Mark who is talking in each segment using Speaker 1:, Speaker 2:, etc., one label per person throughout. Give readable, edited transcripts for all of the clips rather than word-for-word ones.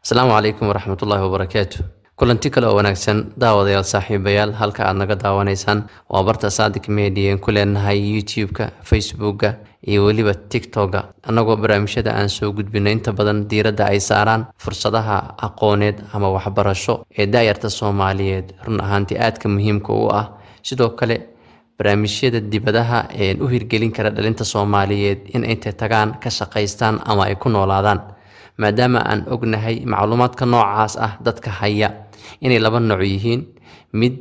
Speaker 1: Asalaamu calaykum waraxmatullaahi wabarakaatu. Kulanti kale oo wanaagsan, daawadayaal, saaxiibayaal. Halka aad naga daawanaysaan waa barta Saadiq Media ku leenahay YouTube-ka, Facebook-a iyo weliba TikTok-a, annagoo barnaamijyada aan soo gudbino inta badan diiradda ay saaraan fursadaha aqooneed ama waxbarasho ee daayarta Soomaaliyeed run ahaantii aadka muhiimka u ah. Sidoo kale barnaamijyada dibadaha ee u hirgelin kara dhalinta Soomaaliyeed in intay tagaan ka shaqaystaan ama ay ku noolaadaan, maadaama aan ognahay macluumaadka noocaas ah dadka haya inay laba nooc yihiin: mid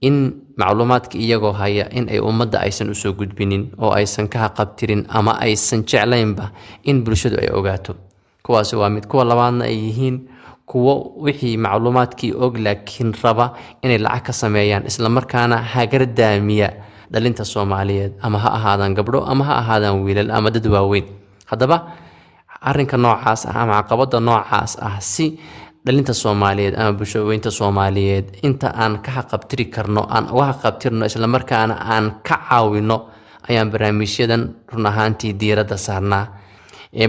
Speaker 1: in macluumaadka iyagoo haya in ay ummadda aysan usoo gudbinin oo aysan ka haqabtirin ama aysan jeclaynba in bulshadu ay ogaato, kuwaasi waa mid. Kuwa labaadna ay yihiin kuwo wixii macluumaadkii og laakiin raba inay lacag ka sameeyaan, islamarkaana hagardaamiya dhalinta Soomaaliyeed, ama ha ahaadaan gabdho ama ha ahaadaan wiilal ama dad waaweyn. Haddaba arrinka noocaas ah ama caqabada noocaas ah, si dhalinta Soomaaliyeed ama bulshaweynta Soomaaliyeed inta aan ka haqabtiri karno aan uga haqabtirno, islamarkaana aan ka caawino, ayaan barnaamijyadan run ahaantii diiradda saarnaa.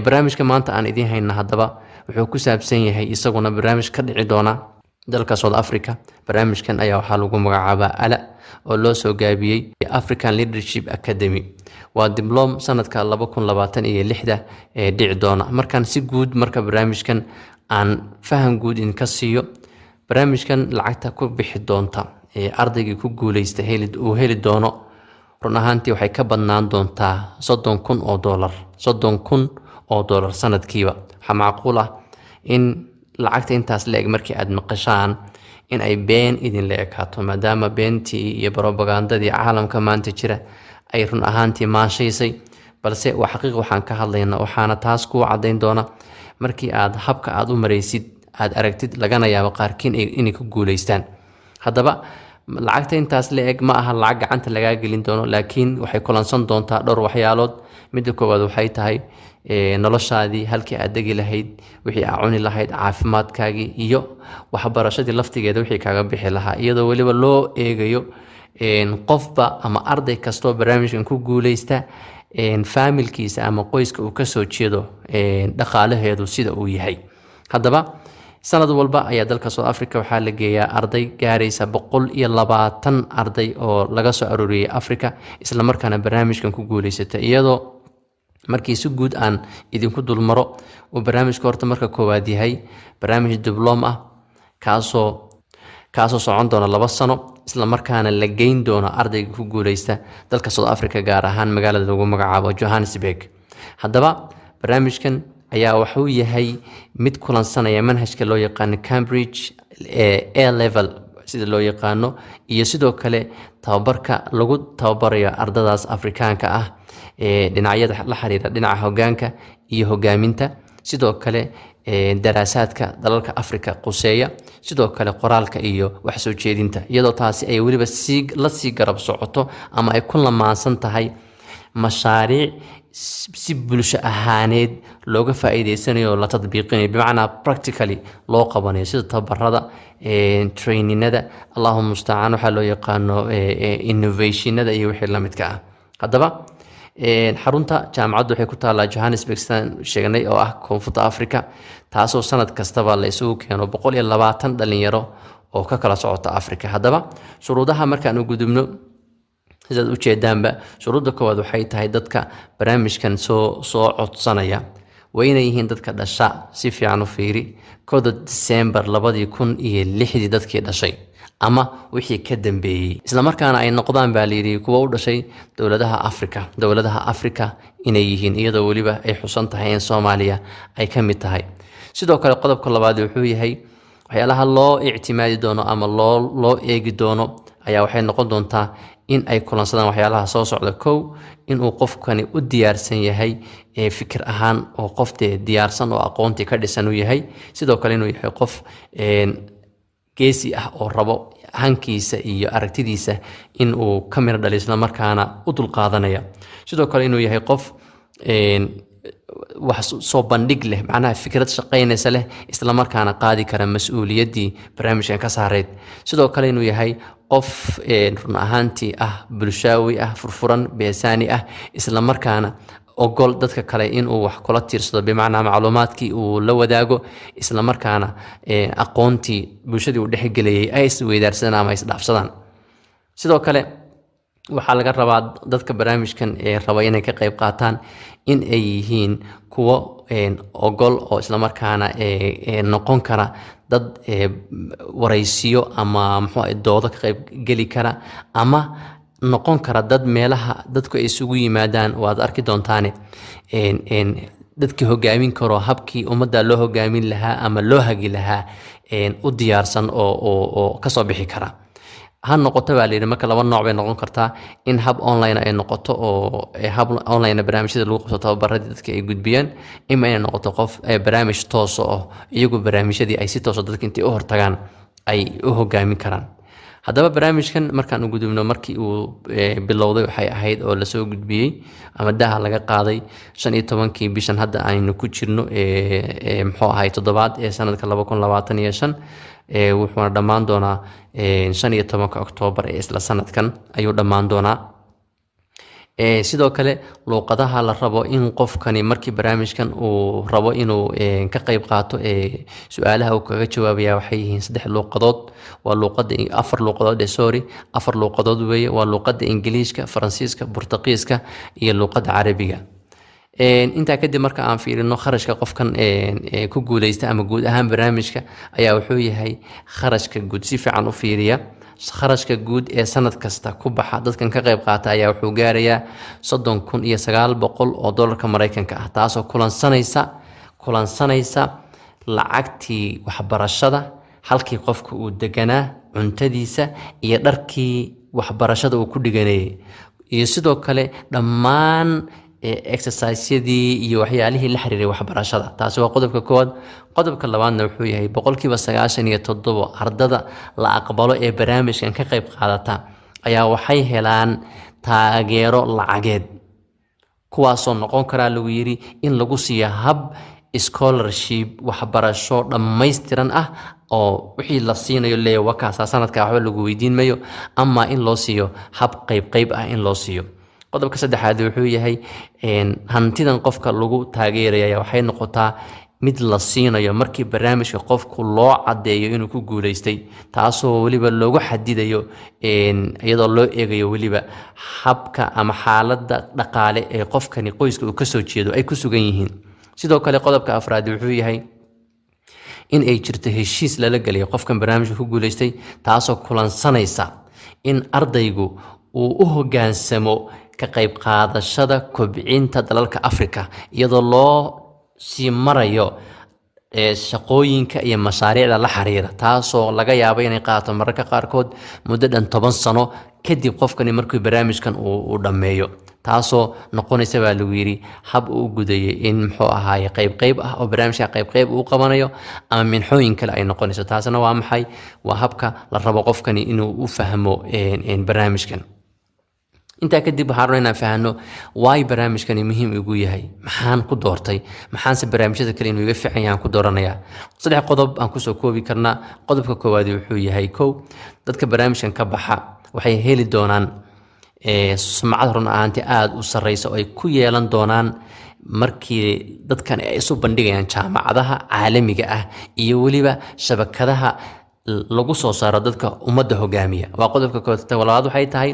Speaker 1: Barnaamijka maanta aan idiin hayna haddaba wuxuu ku saabsan yahay isaguna barnaamij ka dhici doona dalka South Africa. Barnaamijkan ayaa waxaa lagu magacaabaa ALA, oo loo soo gaabiyey African Leadership Academy. Waa diploma sanadka 2026-da ee dhici doona. Markaan si guud marka barnaamijkan aan faham guud idinka siiyo, barnaamijkan lacagta ku bixi doonta ee ardaygii ku guuleysta uu heli doono run ahaantii waxay ka badnaan doontaa $30,000, $30,000 sanadkiiba. Waxaa macquul ah in lacagta intaas la eg markii aad maqashaan in ay been idinla ekaato, maadaama beentii iyo brobagandadii caalamka maanta jira ay run ahaantii maashaysay. Balse waa xaqiiq waxaan ka hadlayna, waxaana taas kuu caddayn doona markii aad habka aad u maraysid aad aragtid, lagana yaabo qaarkiin inay ku guuleystaan. Haddaba lacagta intaas la eg ma aha lacag gacanta lagaa gelin doono, laakiin waxay kulansan doontaa dhowr waxyaalood. Midda koowaad waxay tahay noloshaadii, halkii aad degi lahayd, wixii aad cuni lahayd, caafimaadkaagii iyo waxbarashadii laftigeeda wixii kaaga bixi lahaa, iyadoo weliba loo eegayo qofba ama arday kastoo barnaamijkan ku guuleysta faamilkiisa ama qoyska uu kasoo jeedo dhaqaalaheedu sida uu yahay. Haddaba sanad walba ayaa dalka South Africa waxaa la geeyaa arday gaaraysa 120 arday oo laga soo arooriyey Africa, islamarkaana barnaamijkan ku guuleysata. Iyadoo markii si guud aan idinku dulmaro, uu barnaamijka horta marka koowaad yahay barnaamij diploma ah, kaasoo socon doona 2 sano, islamarkaana la geyn doono ardayga ku guuleysta dalka South Africa, gaar ahaan magaalada lagu magacaabo Johannesburg. Haddaba barnaamijkan ayaa wuxuu yahay mid kulansanaya manhajka loo yaqaano Cambridge ee A level sida loo yaqaano, iyo sidoo kale tababarka lagu tababarayo ardadaas Afrikaanka ah ee dhinacyada la xiriira dhinaca hogaanka iyo hogaaminta, sidoo kale daraasaadka dalalka Africa quseeya, sidoo kale qoraalka iyo wax soo jeedinta, iyadoo taasi ay weliba sii la sii garab socoto ama ay ku lamaansan tahay mashaariic si bulsho ahaaneed looga faa'iideysanayo oo la tadbiiqinayo, bimacnaa practically loo qabanayo, sida tababarada, training-ada, Allahu mustacaan, waxaa loo yaqaano innovation-ada iyo wixii la midka ah. Haddaba xarunta jaamacaddu waxay ku taallaa Johannesburg, sidaan sheegnay, oo ah Koonfurta Africa, taasoo sanad kastaba la isugu keeno 120 dhalinyaro oo ka kala socota Africa. Haddaba shuruudaha markaan u gudubno, sidaad ujeedaanba, shuruudda koowaad waxay tahay dadka barnaamijkan soo codsanaya waa inay yihiin dadka dhasha, si fiican u fiiri, 1-da Disembar 2006-dii dadkii dhashay ama wixii ka dambeeyey, islamarkaana ay noqdaan baa layidhi kuwa u dhashay dowladaha Africa, dowladaha Africa inay yihiin, iyadoo weliba ay xusan tahay in Soomaaliya ay ka mid tahay. Sidoo kale qodobka labaad wuxuu yahay waxyaalaha loo ictimaadi doono ama loo eegi doono ayaa waxay noqon doontaa in ay kulansadaan waxyaalaha soo socda. Kow, inuu qofkani u diyaarsan yahay fikir ahaan, oo qof dee diyaarsan oo aqoontii ka dhisan uu yahay. Sidoo kale inuu yahay qof geesi ah oo rabo hankiisa iyo aragtidiisa in uu ka miro dhaliyo, isla markaana u dulqaadanaya. Sidoo kale inuu yahay qof wax soo bandhig leh, macnaha fikrad shaqaynaysa leh, islamarkaana qaadi kara mas-uuliyaddii barnaamijkan ka saareyd. Sidoo kale inuu yahay qof run ahaantii ah bulshaawi ah, furfuran, beesaani ah, islamarkaana Ogol dadka kale inuu wax kula tiirsado, bimacnaa macluumaadkii uu la wadaago, islamarkaana aqoontii bulshadii uu dhexgelayay ay isweydaarsadaan ama isdhaafsadaan. Sidoo kale waxaa laga rabaa dadka barnaamijkan ee raba inay ka qayb qaataan in ay yihiin kuwo ogol oo islamarkaana noqon kara dad waraysiyo ama muxuu ahay doodo ka qayb geli kara, ama noqon kara dad meelaha dadku ay isugu yimaadaan, waad arki doontaane, dadkii hogaamin karo, habkii ummadda loo hogaamin lahaa ama loo hagi lahaa u diyaarsan oo kasoo bixi kara. Ha noqoto baa layidhi, marka laba nooc bay noqon kartaa: in hab online ay noqoto oo hab online barnaamijyada lagu qabto, tababaradii dadka ay gudbiyaan, ima inay noqoto qof barnaamij toosa oo iyagu barnaamijyadii ay si toosa dadka intay u hortagaan ay u hogaamin karaan. Haddaba barnaamijkan markaan u gudubno, markii uu bilowday waxay ahayd oo lasoo gudbiyey ama daha laga qaaday 15-kii bishan hadda aynu ku jirno, muxuu ahay, toddobaad ee sanadka 2025, wuxuuna dhammaan doonaa 15-ka Oktoobar ee isla sanadkan ayuu dhammaan doonaa. Sidoo kale luuqadaha la rabo in qofkani markii barnaamijkan uu rabo inuu ka qayb qaato ee su-aalaha uu kaga jawaabaya waxay yihiin saddex luuqadood, waa luuqada, afar luuqadood, sorry, afar luuqadood weeye: waa luuqada Ingiliishka, Faransiiska, Burtaqiiska iyo luuqada Carabiga. Intaa kadib marka aan fiirino kharashka qofkan ku guuleysta ama guud ahaan barnaamijka ayaa wuxuu yahay kharashka guud, si fiican u fiiriya, kharashka guud ee sanad kasta ku baxa dadkan ka qayb qaata ayaa wuxuu gaarayaa 30,900 oo dollarka Mareykanka ah, taasoo kulansanaysa lacagtii waxbarashada, halkii qofka uu deganaa, cuntadiisa iyo dharkii waxbarashada uu ku dhiganayay, iyo sidoo kale dhammaan exercisyadii iyo waxyaalihii la xiriiray waxbarashada. Taasi waa qodobka koowaad. Qodobka labaadna wuxuu yahay 97% ardada la aqbalo ee barnaamijkan ka qayb qaadata ayaa waxay helaan taageero lacageed, kuwaasoo noqon karaa, lagu yiri, in lagu siiyo hab scholarship waxbarasho dhammaystiran ah oo wixii la siinayo leeya wakaasaa, sanadka waxba lagu weydiin mayo, ama in loo siiyo hab qayb qayb ah in loo siiyo. Qodobka saddexaad wuxuu yahay hantidan qofka lagu taageeraya waxay noqotaa mid la siinayo markii barnaamijka qofku loo caddeeyo inuu ku guuleystay, taasoo weliba loogu xadidayo iyadoo loo eegayo weliba habka ama xaaladda dhaqaale ee qofkani qoyska uu kasoo jeedo ay ku sugan yihiin. Sidoo kale qodobka afraad wuxuu yahay in ay jirto heshiis lala gelayo qofkan barnaamijka ku guuleystay, taasoo kulansanaysa in ardaygu uu u hoggaansamo ka qayb qaadashada kobcinta dalalka Africa, iyadoo loo sii marayo shaqooyinka iyo mashaariicda la xiriira, taasoo laga yaabo inay qaato mararka qaarkood muddo dhan 10 sano kadib qofkani markuu barnaamijkan uu dhammeeyo, taasoo noqonaysa, baa lagu yidhi, hab uu gudayay in muxuu ahaaye qayb qayb ah oo barnaamijka qayb qayb uu qabanayo ama minxooyin kale ay noqonayso. Taasna waa maxay? Waa habka la rabo qofkani inuu u fahmo barnaamijkan. Intaa kadib waxaan rabnaa inaan fahanno waay barnaamijkani muhiim igu yahay, maxaan ku doortay, maxaanse barnaamijyada kale inuu iga fiican yahay aan ku dooranayaa. Saddex qodob aan kusoo koobi karnaa. Qodobka koowaad wuxuu yahay, kow, dadka barnaamijkan ka baxa waxay heli doonaan sumcad run ahaantii aada u sarreysa oo ay ku yeelan doonaan markii dadkan ay isu bandhigayaan jaamacadaha caalamiga ah iyo weliba shabakadaha lagu soo saaro dadka ummadda hogaamiya. Waa qodobka koowaad. Labaad waxay tahay,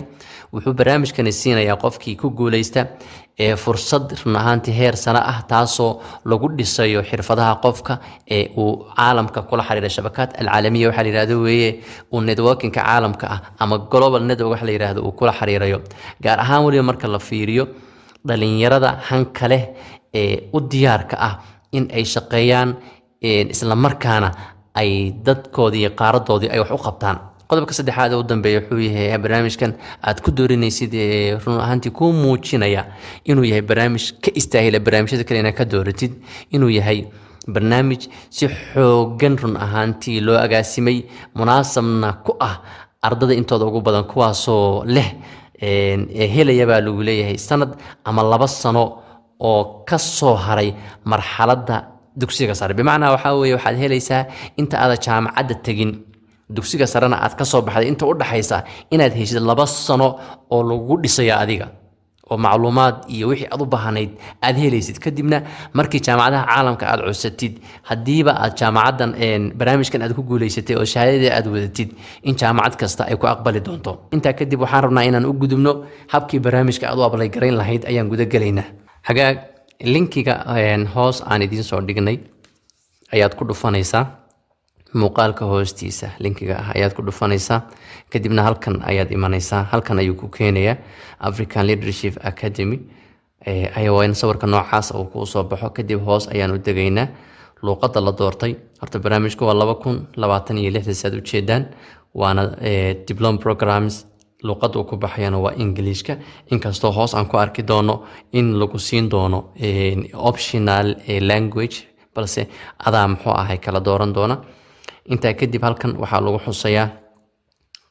Speaker 1: wuxuu barnaamijkani siinayaa qofkii ku guuleysta ee fursad run ahaantii heer sare ah, taasoo lagu dhisayo xirfadaha qofka ee uu caalamka kula xiriira shabakaad alcaalamiya waxaa la yidhahdo weeye, uu networkingka caalamka ah ama global network waxa la yidhahdo uu kula xiriirayo, gaar ahaan weliba marka la fiiriyo dhalinyarada hanka leh ee u diyaarka ah in ay shaqeeyaan, isla markaana ay dadkoodii iyo qaaradoodii ay wax u qabtaan. Qodobka saddexaad ee u dambeeya wuxuu yahay barnaamijkan aad ku dooranaysid ee run ahaantii kuu muujinaya inuu yahay barnaamij ka istaahila barnaamijyada kale inaad ka dooratid, inuu yahay barnaamij si xooggan run ahaantii loo agaasimay, munaasabna ku ah ardada intooda ugu badan, kuwaasoo leh ee helaya, baa lagu leeyahay, sanad ama 2 sano oo ka soo haray marxaladda dugsiga sare. Bimacnaa waxaa weeye, waxaad helaysaa inta aada jaamacadda tegin, dugsiga sarena aad ka soo baxday, inta u dhaxaysa inaad heshid 2 sano oo lagu dhisayo adiga. Oo macluumaad iyo wixii aad u baahnayd aad helaysid. Kadibna markii jaamacadaha caalamka aad codsatid, haddiiba aad jaamacaddan barnaamijkan aad ku guuleysatay oo shahaadadii aad wadatid, in jaamacad kasta ay ku aqbali doonto. Intaa kadib waxaan rabnaa inaan u gudubno habkii barnaamijka aad u apply garayn lahayd ayaan gudagelaynaa. Hagaag, linkiga hoos aan idiin soo dhignay ayaad ku dhufanaysaa. Muuqaalka hoostiisa linkiga ah ayaad ku dhufanaysaa, kadibna halkan ayaad imanaysaa. Halkan ayuu ku keenayaa, African Leadership Academy. Waa in sawirka noocaas uu kuu soo baxo. Kadib hoos ayaan u degaynaa. Luuqadda la doortay, horta barnaamijku waa 2026, saad ujeedaan, waana diploma programs. Luuqadda uu ku baxayana waa Ingiliishka, inkastoo hoos aan ku arki doono in lagu siin doono optional language, balse adaa muxuu ahay kala dooran doona. Intaa kadib halkan waxaa lagu xusayaa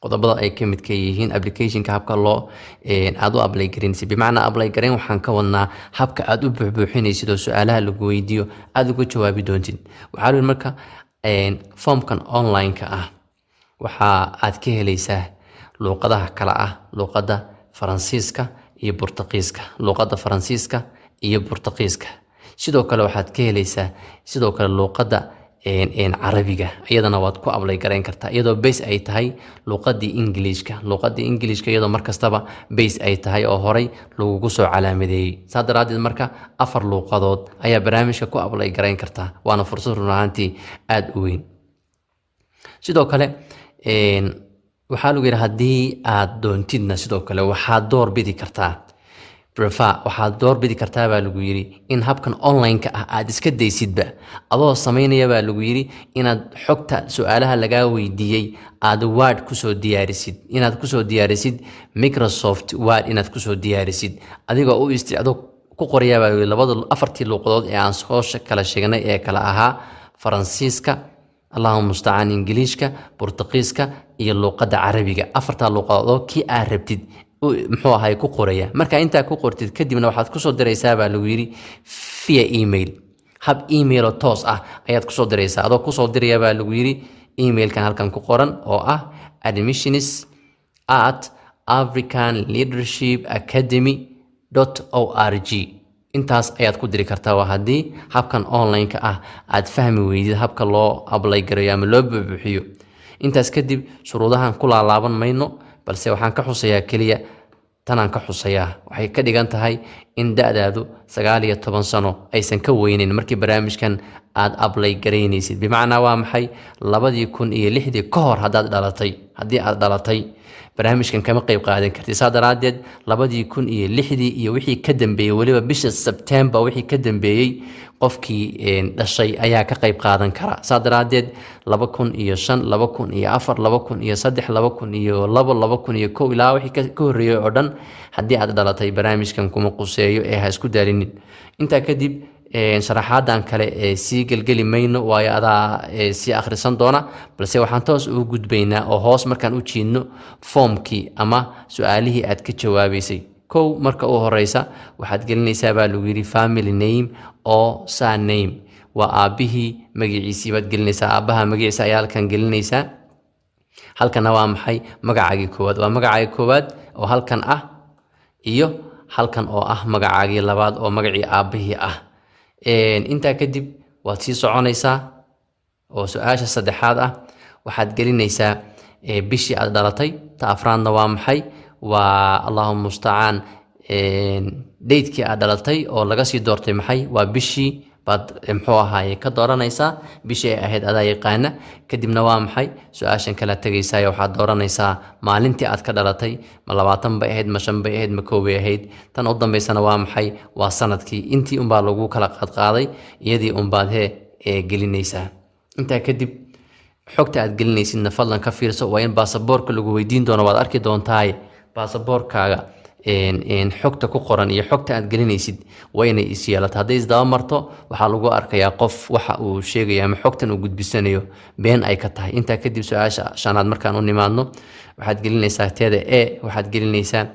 Speaker 1: qodobada ay ka midka yihiin applicationka, habka loo aad u apply garaynaysid. Bimacnaa apply garayn waxaan ka wadnaa habka aad u buuxbuuxinaysid oo su-aalaha lagu weydiiyo aad uga jawaabi doontid. Waxaa la marka foomkan online-ka ah waxa aad ka helaysaa luuqadaha kala ah luuqadda Faransiiska iyo Burtaqiiska, luuqadda Faransiiska iyo Burtaqiiska. Sidoo kale waxaad ka helaysaa sidoo kale luuqadda Carabiga, iyadana waad ku apply garayn kartaa, iyadoo base ay tahay luuqadii Ingiliishka, luuqadii Ingiliishka iyadoo markastaba base ay tahay oo horay lagugu soo calaamadeeyey. Saa daraadeed marka afar luuqadood ayaa barnaamijka ku apply garayn kartaa, waana fursad run ahaantii aada u weyn. Sidoo kale waxaa lagu yidhi haddii aad doontidna sidoo kale waxaad door bidi kartaa, prefer, waxaad doorbidi kartaa baa lagu yidhi in habkan online-ka ah aad iska daysidba, adoo samaynaya baa lagu yidhi inaad xogta su-aalaha lagaa weydiiyey aad Word kusoo diyaarisid, inaad kusoo diyaarisid Microsoft Word, inaad kusoo diyaarisid adigoo u isticdo ku qorayaa baa lagu yidhi labada afartii luuqadood ee aan soo kala sheegnay ee kala ahaa Faransiiska, Allahuma mustacaan, Ingiliishka, Burtuqiiska iyo luuqadda Carabiga. Afartaa luuqadood oo kii aad rabtid muxuu ahay ku qoraya. Marka intaa ku qortid kadibna waxaad kusoo diraysaa baa lagu yidhi via email, hab email oo toos ah ayaad kusoo diraysaa, adoo kusoo diraya baa lagu yidhi emailkan halkan ku qoran oo ah admissions@africanleadershipacademy.org. Intaas ayaad ku diri kartaa, waa haddii habkan online-ka ah aad fahmi weydid habka loo apply gareeyo ama loo buuxbuuxiyo. Intaas kadib shuruudahan ku laalaaban mayno, balse waxaan ka xusayaa keliya tanaan ka xusayaa. Waxay ka dhigan tahay in da-daadu 19 sano aysan ka weyneyn markii barnaamijkan aad apply garaynaysid. Bimacnaa waa maxay? 2006dii ka hor haddaad dhalatay, haddii aad dhalatay, barnaamijkan kama qeyb qaadan kartid. Saa daraadeed 2006dii iyo wixii ka dambeeyey, weliba bisha Sebtembar wixii ka dambeeyey, qofkii dhashay ayaa ka qeyb qaadan kara. Saa daraadeed 2005, 2004, 2003, 2002, 2001 ilaa wixii ka horreeyey oo dhan haddii aad dhalatay barnaamijkan kuma quseeyo ee ha isku daalinin. Intaa kadib sharaxaadan kale ee sii gelgeli mayno, waayo adaa sii akhrisan doona, balse waxaan toos ugu gudbaynaa oo hoos markaan u jiidno foomkii ama su-aalihii aad ka jawaabaysay. Kow, marka u horeysa waxaad gelinaysaa baa lagu yidhi family name oo surname, waa aabbihii magaciisii baad gelinaysaa. Aabbaha magaciisa ayaa halkan gelinaysaa. Halkana waa maxay? Magacaagii koowaad, waa magacaagii koowaad oo halkan ah, iyo halkan oo ah magacaagii labaad oo magacii aabbihii ah. Intaa kadib waad sii soconaysaa oo su-aasha saddexaad ah waxaad gelinaysaa bishii aad dhalatay. Ta afraadna waa maxay? Waa, Allahuma mustacaan, datekii aad dhalatay oo laga sii doortay maxay? Waa bishii baad muxuu ahaaye ka dooranaysaa, bishii ay ahayd adaa yaqaana. Kadibna waa maxay? Su-aashan kala tegaysaa, waxaad dooranaysaa maalintii aad ka dhalatay, ma 20 bay ahayd, ma 5 bay ahayd, ma 1 bay ahayd? Tan u dambaysana waa maxay? Waa sanadkii. Intii unbaa lagu kala qaadqaaday, iyadii unbaad hee ee gelinaysaa. Intaa kadib xogta aad gelinaysidna fadlan ka fiirso. Waa in baasaboorka lagu weydiin doono, waad arki doontaaye, baasaboorkaaga xogta ku qoran iyo xogta aad gelinaysid waa inay is yeelato. Hadday isdaba marto, waxaa lagu arkayaa qof waxa uu sheegaya ama xogtan uu gudbisanayo been ay ka tahay. Intaa kadib su-aasha shanaad markaan u nimaadno, waxaad gelinaysaa teeda e, waxaad gelinaysaa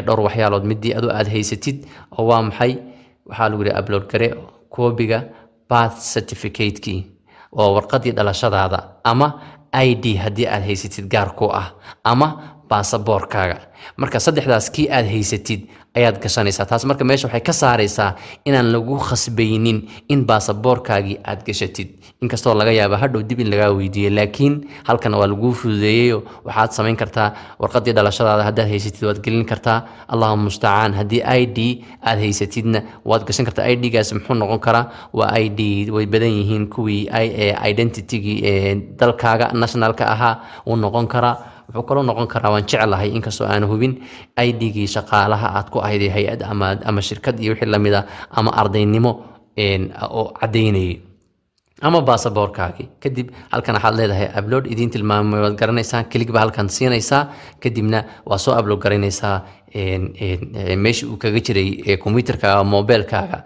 Speaker 1: dhowr waxyaalood midii adu aad haysatid, oo waa maxay? Waxaa lagu yihi upload gare koobiga birth certificate-kii oo warqadii dhalashadaada, ama ID haddii aad haysatid gaar ku ah, ama baasaboorkaaga. Marka saddexdaas kii aad haysatid Ayaad gashanaysaa taas. Marka meesha waxay ka saaraysaa inaan lagu khasbaynin in baasaboorkaagii aad gashatid, inkastoo laga yaaba hadhow dib in lagaa weydiiyo, laakiin halkan waa laguu fududeeyeyo. Waxaad samayn kartaa warqadii dhalashadaada haddaad haysatid waad gelin kartaa. Allahuma mustacaan. Haddii ID aad haysatidna waad gashan kartaa. ID-gaas muxuu noqon karaa? Waa ID, way badan yihiin kuwii identitygii ee dalkaaga nationalka ahaa wuu noqon karaa. Wuxuu kaloo noqon karaa, waan jeclahay inkastoo aan hubin, ID-gii shaqaalaha aad ku ahayd hay-ad ama shirkad iyo wixii lamid a ama ardaynimo oo caddaynayay ama baasaboorkaagii. Kadib halkan waxaad leedahay upload. Idiin tilmaamay waad garanaysaa. Click baa halkan siinaysaa, kadibna waa soo upload garaynaysaa meeshii uu kaga jiray computerkaaga, mobilkaaga,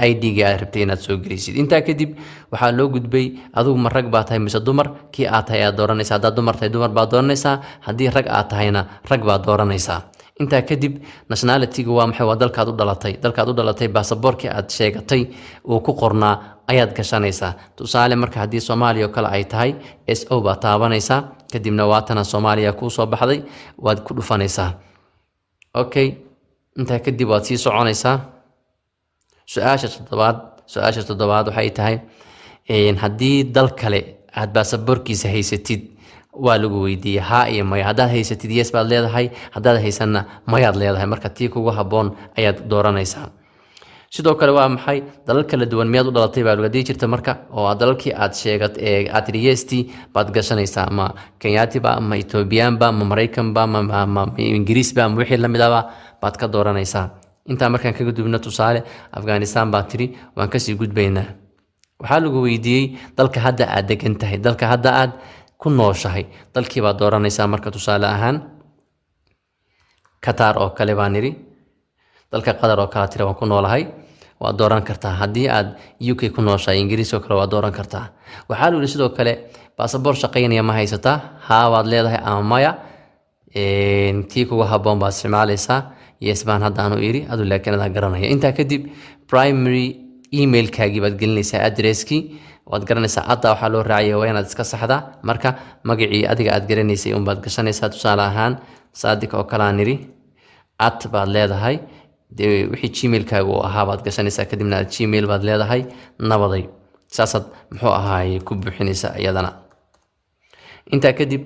Speaker 1: ID-ga aad rabtay inaad soo gelisid. Intaa kadib waxaa loo gudbay adigu ma rag baa tahay mise dumar? Kii aad tahay aad dooranaysaa. Haddaad dumar tahay, dumar baad dooranaysaa. Haddii rag aad tahayna, rag baad dooranaysaa. Intaa kadib nationalityga waa maxay? Waa dalkaad u dhalatay. Dalkaad u dhalatay baasaboorkii aad sheegatay uu ku qornaa ayaad gashanaysaa. Tusaale, marka haddii Soomaaliya oo kale ay tahay, SO baad taabanaysaa. Kadibna waatana Soomaaliya kuu soo baxday, waad ku dhufanaysaa. Okay, intaa kadib waad sii soconaysaa. Su-aasha toddobaad, su-aasha toddobaad waxay tahay haddii dal kale aad baasaboorkiisa haysatid, waa lagu weydiiyey haa iyo maya. Haddaad haysatid, yes baad leedahay. Haddaad haysanna, mayaad leedahay. Marka tii kugu habboon ayaad dooranaysaa. Sidoo kale waa maxay? Dalal kala duwan miyaad u dhalatay baa lagu jirta. Marka oo dalalkii aad sheegat ee aad tiri yes-tii baad gashanaysaa. Ma Kenyaatiba, ma Ethoobiyaanba, ma Maraykanba, ma Ingiriisba, ma wixii lamid aba baad ka dooranaysaa. Intaa markaan kaga gudubno, tusaale Afghanistan baa tiri, waan kasii gudbaynaa. Waxaa lagu weydiiyey dalka hadda aad degan tahay, dalka hadda aad ku nooshahay, dalkii baad dooranaysaa. Marka tusaale ahaan Qatar oo kale baan nidhi, dalka Qatar oo kale tira waan ku noolahay, waad dooran kartaa. Haddii aad UK ku nooshahay, Ingiriis oo kale, waad dooran kartaa. Waxaa lagu yidhi sidoo kale baasaboor shaqaynaya ma haysataa? Haa baad leedahay ama maya. Tii kugu habboon baad isticmaalaysaa. Yes baan hadda aanu iri adu, laakiin adaa garanaya. Intaa kadib primary emailkaagii baad gelinaysaa, addresskii waad garanaysaa. Adda waxaa loo raacaya waa inaad iska saxdaa. Marka magacii adiga aad garanaysay unbaad gashanaysaa. Tusaale ahaan Saadik oo kalaa niri, at baad leedahay, dee wixii Gmailkaaga uu ahaa baad gashanaysaa. Kadibna aad Gmail baad leedahay. Nabaday, saasaad muxuu ahaaye ku buuxinaysaa iyadana. Intaa kadib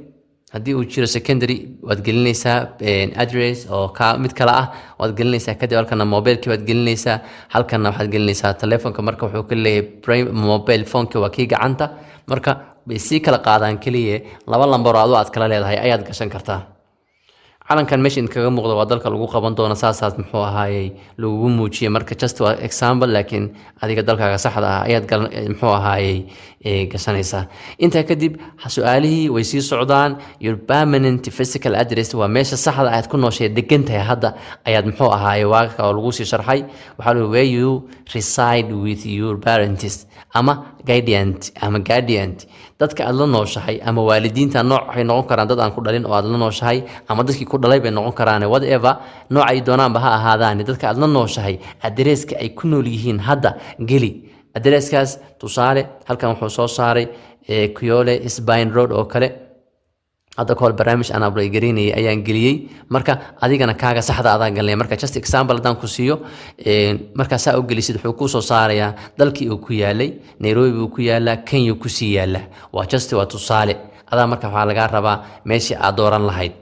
Speaker 1: haddii uu jiro secondary waad gelinaysaa address oo ka mid kale ah waad gelinaysaa. Kadib halkana mobilkii baad gelinaysaa, halkana waxaad gelinaysaa telefonka. Marka wuxuu ka leeyahay mobile phoneka waa kii gacanta. Marka bay sii kala qaadaan, keliya laba lambar oo adu aad kala leedahay ayaad gashan kartaa. Calankan meesha idinkaga muuqda waa dalka lagu qaban doono, saasaas muxuu ahaayey lagugu muujiyey. Marka just waa example, laakiin adiga dalkaaga saxda ah ayaad muxuu ahaayey gashanaysaa. Intaa kadib su-aalihii way sii socdaan. Your permanent physical address waa meesha saxda aad ku nooshay, degan tahay hadda ayaad muxuu ahaayey waa oo lagu sii sharxay. Waxaa lagu where you reside with your parents ama guardian, ama guardian, dadka aad la nooshahay ama waalidiinta. Nooc waxay noqon karaan dad aan ku dhalin oo aad la nooshahay ama dadkii ku dhalay bay noqon karaan, whatever nooc ay doonaanba ha ahaadaan. Dadka aad la nooshahay addresska ay ku nool yihiin hadda geli addresskaas. Tusaale halkan wuxuu soo saaray Kayole Spine Road oo kale. Hadda kahor barnaamij aan apply gareynayay ayaan geliyey. Marka adigana kaaga saxda adaa galinaya. Marka just example haddaan ku siiyo, markaa saa u gelisid, wuxuu kuu soo saarayaa dalkii uu ku yaalay. Nairobi buu ku yaalaa, Kenya kusii yaalaa. Waa just waa tusaale. Adaa marka waxaa lagaa rabaa meeshii aad dooran lahayd.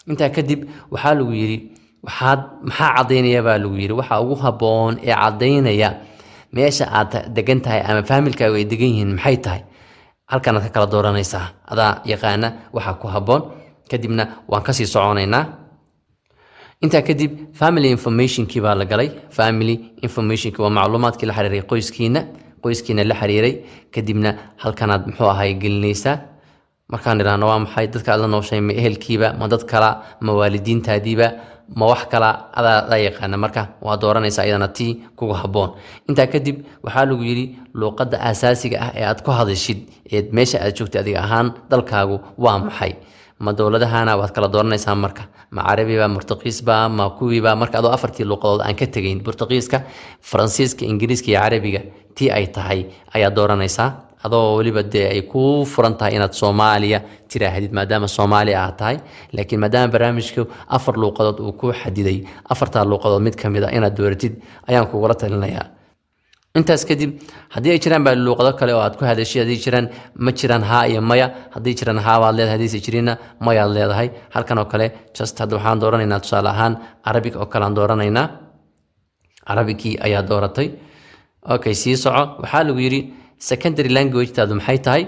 Speaker 1: Intaa kadib waxaa lagu yidhi waxaad maxaa caddaynaya baa lagu yidhi. Waxa ugu habboon ee caddaynaya meesha aad degan tahay ama familykaagu ay degan yihiin maxay tahay? Halkanaad ka kala dooranaysaa, adaa yaqaana waxa ku habboon. Kadibna waan kasii soconaynaa. Intaa kadib family informationkii baa la galay. Family informationkii waa macluumaadkii la xiriiray qoyskiina, qoyskiina la xiriiray. Kadibna halkanaad muxuu ahay gelinaysaa. Markaan idhaahno waa maxay dadka aad la nooshay? Ma ehelkiiba, ma dad kala, ma waalidiintaadiiba, ma wax kala? Adaa yaqaana. Marka waa dooranaysaa iyadana tii kugu habboon. Intaa kadib waxaa lagu yidhi luuqadda asaasiga ah ee aad ku hadashid ee meesha aad joogtay adiga ahaan dalkaagu waa maxay? Ma dowladahana waad kala dooranaysaa. Marka ma Carabiba, Portugiisba, ma kuwiiba? Marka adoo afartii luuqadood aan ka tegayn, Portugiiska, Faransiiska, Ingiriiska iyo Carabiga, tii ay tahay ayaad dooranaysaa. Adoo weliba dee ay kuu furan tahay inaad Soomaaliya tiraahdid, maadaama Soomaaliya aad tahay, laakiin maadaama barnaamijku afar luuqadood uu ku xadiday, afartaa luuqadood mid ka mid a inaad dooratid ayaan kugula talinayaa. Intaas kadib, haddii ay jiraan baa luuqado kale oo aad ku hadashay, haddii jiraan, ma jiraan, haa iyo maya. Haddii jiraan, haa baad leedahay, haddiise jirinna, mayaad leedahay. Halkan oo kale just hadda waxaan dooranaynaa, tusaale ahaan, Arabic oo kale aan dooranaynaa. Arabicii ayaa dooratay. Okay, sii soco. Waxaa lagu yidhi, secondary language-taadu maxay tahay?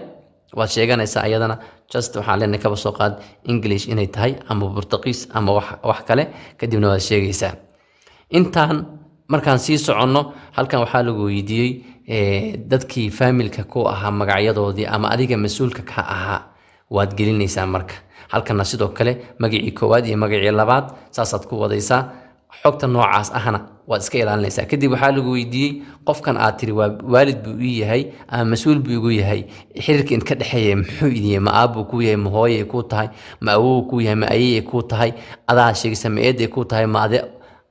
Speaker 1: Waad sheeganaysaa ayadana. Just waxaan leenahay, kaba soo qaad English inay tahay ama Portuguese ama wax kale, kadibna waad sheegaysaa. Intaan markaan sii soconno, halkan waxaa lagu weydiiyey dadkii family-ka ku ahaa magacyadoodii ama adiga mas-uulka ka ahaa waad gelinaysaa. Marka halkana sidoo kale magacii koowaad iyo magacii labaad saasaad ku wadaysaa. Xogta noocaas ahna waad iska ilaalinaysaa. Kadib waxaa lagu weydiiyey, qofkan aad tiri waa waalid buu ii yahay ama mas-uul buu igu yahay, xiriirka in ka dhexeeya muxuu idin yahay? Ma aabbuu kuu yahay, ma hooyay kuu tahay, ma awow kuu yahay, ma ayayay kuu tahay? Adaa sheegaysa, ma eeday kuu tahay, ma ade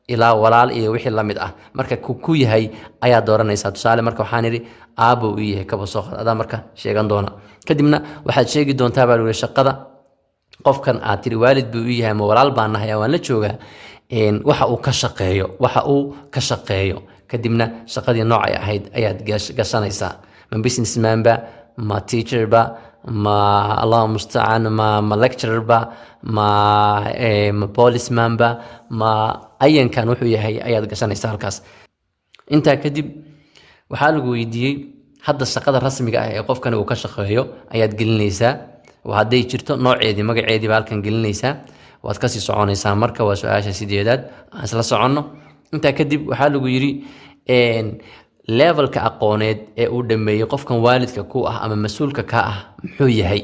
Speaker 1: ilaa walaal iyo wixii la mid ah. Marka ku yahay ayaa dooranaysaa. Tusaale, marka waxaan idhi aabbow ii yahay, kaba soo qaad. Adaa marka sheegan doona. Kadibna waxaad sheegi doontaa, baa lagu yihi, shaqada qofkan aad tiri waalid buu ii yahay ama walaal baan nahay waan la joogaa, waxa uu ka shaqeeyo, waxa uu ka shaqeeyo. Kadibna shaqadii noocay ahayd ayaad gashanaysaa. Ma businessman ba, ma teacher ba, ma, Allahu mustacaan, ma lecturer ba, ma policeman ba, ma ayankan wuxuu yahay ayaad gashanaysaa halkaas. Intaa kadib waxaa lagu weydiiyey, hadda shaqada rasmiga ah ee qofkani uu ka shaqeeyo ayaad gelinaysaa. Hadday jirto nooceedii, magaceedii baa halkan gelinaysaa. Waad kasii soconaysaa. Marka waa su-aasha sideedaad, aan isla soconno. Intaa kadib waxaa lagu yidhi, levelka aqooneed ee uu dhameeyey qofkan waalidka ku ah ama mas-uulka ka ah muxuu yahay?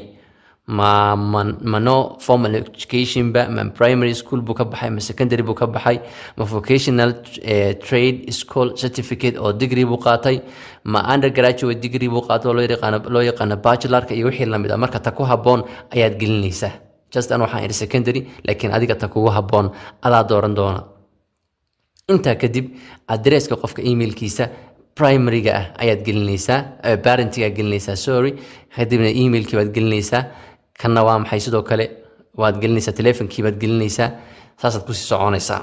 Speaker 1: Ma no formal education ba, ma primary school buu ka baxay, ma secondary buu ka baxay, ma vocational trade school certificate oo degree buu qaatay, ma undergraduate degree buu qaatay oo loo yaqaano bachelorka iyo wixii lamid ah? Marka ta ku habboon ayaad gelinaysaa. Just an waxaan idhi secondary, laakiin adiga ta kugu habboon adaa dooran doona. Intaa kadib adresska qofka emailkiisa primaryga ah ayaad gelinaysaa, parentiga gelinaysaa, sorry. Kadibna emailkii baad gelinaysaa. Kanna waa maxay? Sidoo kale waad gelinaysaa. Telefonkii baad gelinaysaa. Saasaad kusii soconaysaa.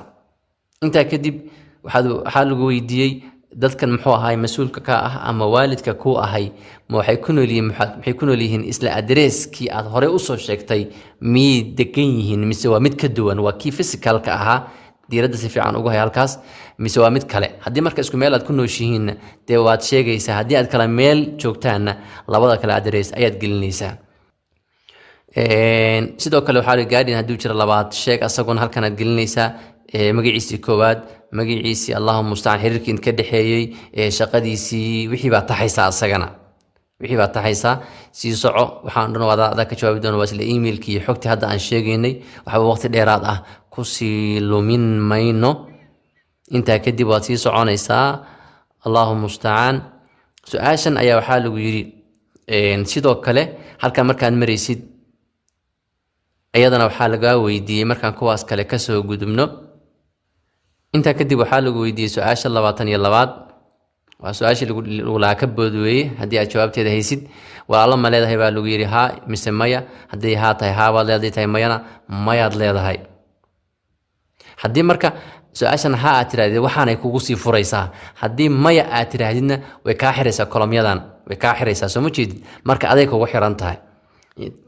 Speaker 1: Intaa kadib waxaa lagu weydiiyey, dadkan muxuu ahay mas-uulka ka ah ama waalidka ku ahay, ma waxay ku nool yihiin, maxay ku nool yihiin, isla adresskii aad horey usoo sheegtay miyay degan yihiin, mise waa mid ka duwan? Waa kii physicalka ahaa, diiradda si fiican ugu hay halkaas, mise waa mid kale? Haddii marka isku meel aad ku nooshihiinna, dee waad sheegaysaa. Haddii aad kala meel joogtaanna, labada kale address ayaad gelinaysaa. Sidoo kale waxaa guardian hadduu jiro labaad sheeg, asaguna halkan aad gelinaysaa magaciisii koowaad, magaciisii, Allahuma mustacaan, xiriirkii ka dhexeeyey, shaqadiisii, wixii baad taxaysaa asagana, wixii baad taxaysaa. Sii soco. Waxaan dhan adaa ka jawaabi doona. Waa isla emailkii iyo xogtii hadda aan sheegaynay. Waxba waqti dheeraad ah kusii lumin mayno. Intaa kadib waad sii soconaysaa. Allahu mustacaan. Su-aashan ayaa waxaa lagu yidhi, sidoo kale halkan markaad maraysid, iyadana waxaa lagaa weydiiyey, markaan kuwaas kale kasoo gudubno, intaa kadib waxaa lagu weydiiyey su-aasha 22aad. Waa su-aashii lagu lahaa ka bood weeye haddii aad jawaabteeda haysid. Walaalo ma leedahay, baa lagu yidhi, haa mise maya? Haddii haa tahay, haa baad leedahay, tahay mayana, mayaad leedahay. Haddii marka su-aashan haa aad tirahdid, waxaanay kugu sii furaysaa. Haddii maya aad tiraahdidna, way kaa xiraysaa, columnyadan way kaa xiraysaa. Soo ma jeedid? Marka aday kugu xiran tahay.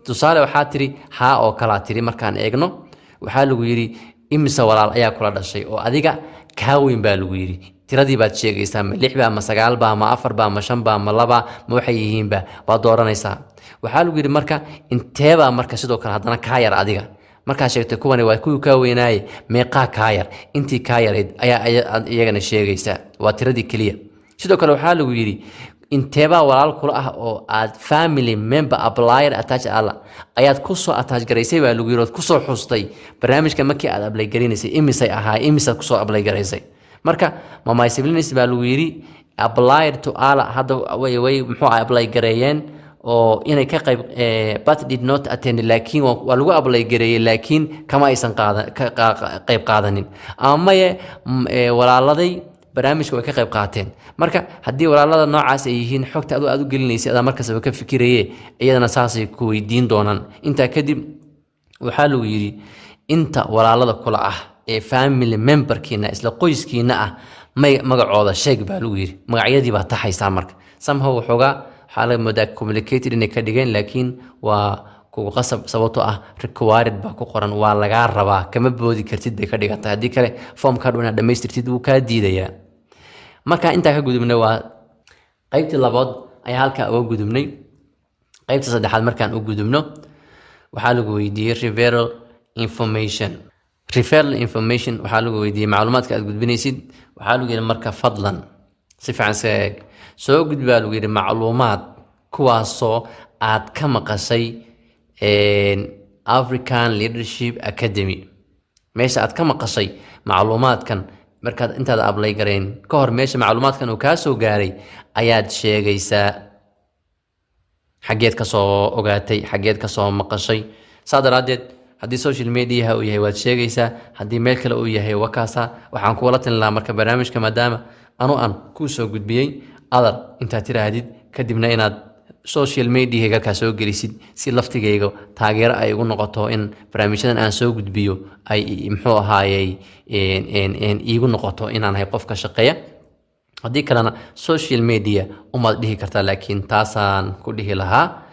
Speaker 1: Tusaale, waxaa tiri haa oo kalaa tiri. Markaan eegno, waxaa lagu yidhi, imise walaal ayaa kula dhashay oo adiga kaa weyn, baa lagu yidhi. Tiradii baad sheegaysaa. Ma lix ba, ma sagaal ba, ma afar ba, ma shan ba, ma laba, ma waxay yihiinba baad dooranaysaa. Waxaa lagu yidhi, marka inteebaa marka sidoo kale haddana kaa yar adiga? Markaa sheegtay kuwani waa kuwii kaa weynaaye, meeqaa kaa yar? Intii kaa yarayd ayaa iyagana sheegaysaa, waa tiradii keliya. Sidoo kale waxaa lagu yidhi, inteebaa walaal kula ah oo aad family member applier attach alla ayaad kusoo attach garaysay, baa lagu yidhi, ood kusoo xustay barnaamijka markii aad apply garinaysay? Imisay ahaa? Imisaad kusoo apply garaysay? Marka ma my siblings, baa lagu yidhi, applied to ALA, hadda way muxuu ah apply gareeyeen oo inay ka qayb, but did not attend, laakiin waa lagu apply gareeyey, laakiin kama aysan qaadan, ka qayb qaadanin, ama maye walaaladay Barnaamijka way ka qayb qaateen. Marka haddii walaalada noocaas ay yihiin, xogta adu aad u gelinaysay adaa markastaba ka fikiraye, iyadana saasay ku weydiin doonaan. Intaa kadib waxaa lagu yidhi inta walaalada kula ah ee family memberkiina, isla qoyskiina ah, may magacooda sheeg baa lagu yidhi. Magacyadii baa taxaysaa. Marka somehow waxoogaa waxaa laga moodaa complicated inay ka dhigeen, laakiin waa kugu qasab, sababtoo ah required baa ku qoran, waa lagaa rabaa, kama boodi kartid bay ka dhigan tahay. Haddii kale foomka dhu inaad dhammaystirtid wuu kaa diidayaa. Marka intaa ka gudubnay, waa qaybtii labaad ayaa halkaa uga gudubnay. Qaybta saddexaad markaan u gudubno, waxaa lagu weydiiyey referral information. Referral information waxaa lagu weydiiyey macluumaadka aad gudbinaysid. Waxaa lagu yidhi marka fadlan si fiican iska eeg, soo gudbi baa lagu yidhi macluumaad kuwaasoo aad ka maqashay African Leadership Academy. Meesha aad ka maqashay macluumaadkan markaad intaad apply garayn ka hor, meesha macluumaadkan uu kaa soo gaaray ayaad sheegaysaa. Xaggeed ka soo ogaatay, xaggeed ka soo maqashay? Saa daraaddeed haddii social mediaha uu yahay waad sheegaysaa, haddii meel kale uu yahay wakaasa. Waxaan kugula talin lahaa marka barnaamijka maadaama anu aan kuu soo gudbiyey, other intaad tiraahdid, kadibna inaad social mediahayga halkaa soo gelisid, si laftigayga taageero ay igu noqoto in barnaamijyadan aan soo gudbiyo ay muxuu ahaayey iigu noqoto inaan ahay qofka shaqeeya. Haddii kalena social media umaad dhihi kartaa, laakiin taasaan ku dhihi lahaa.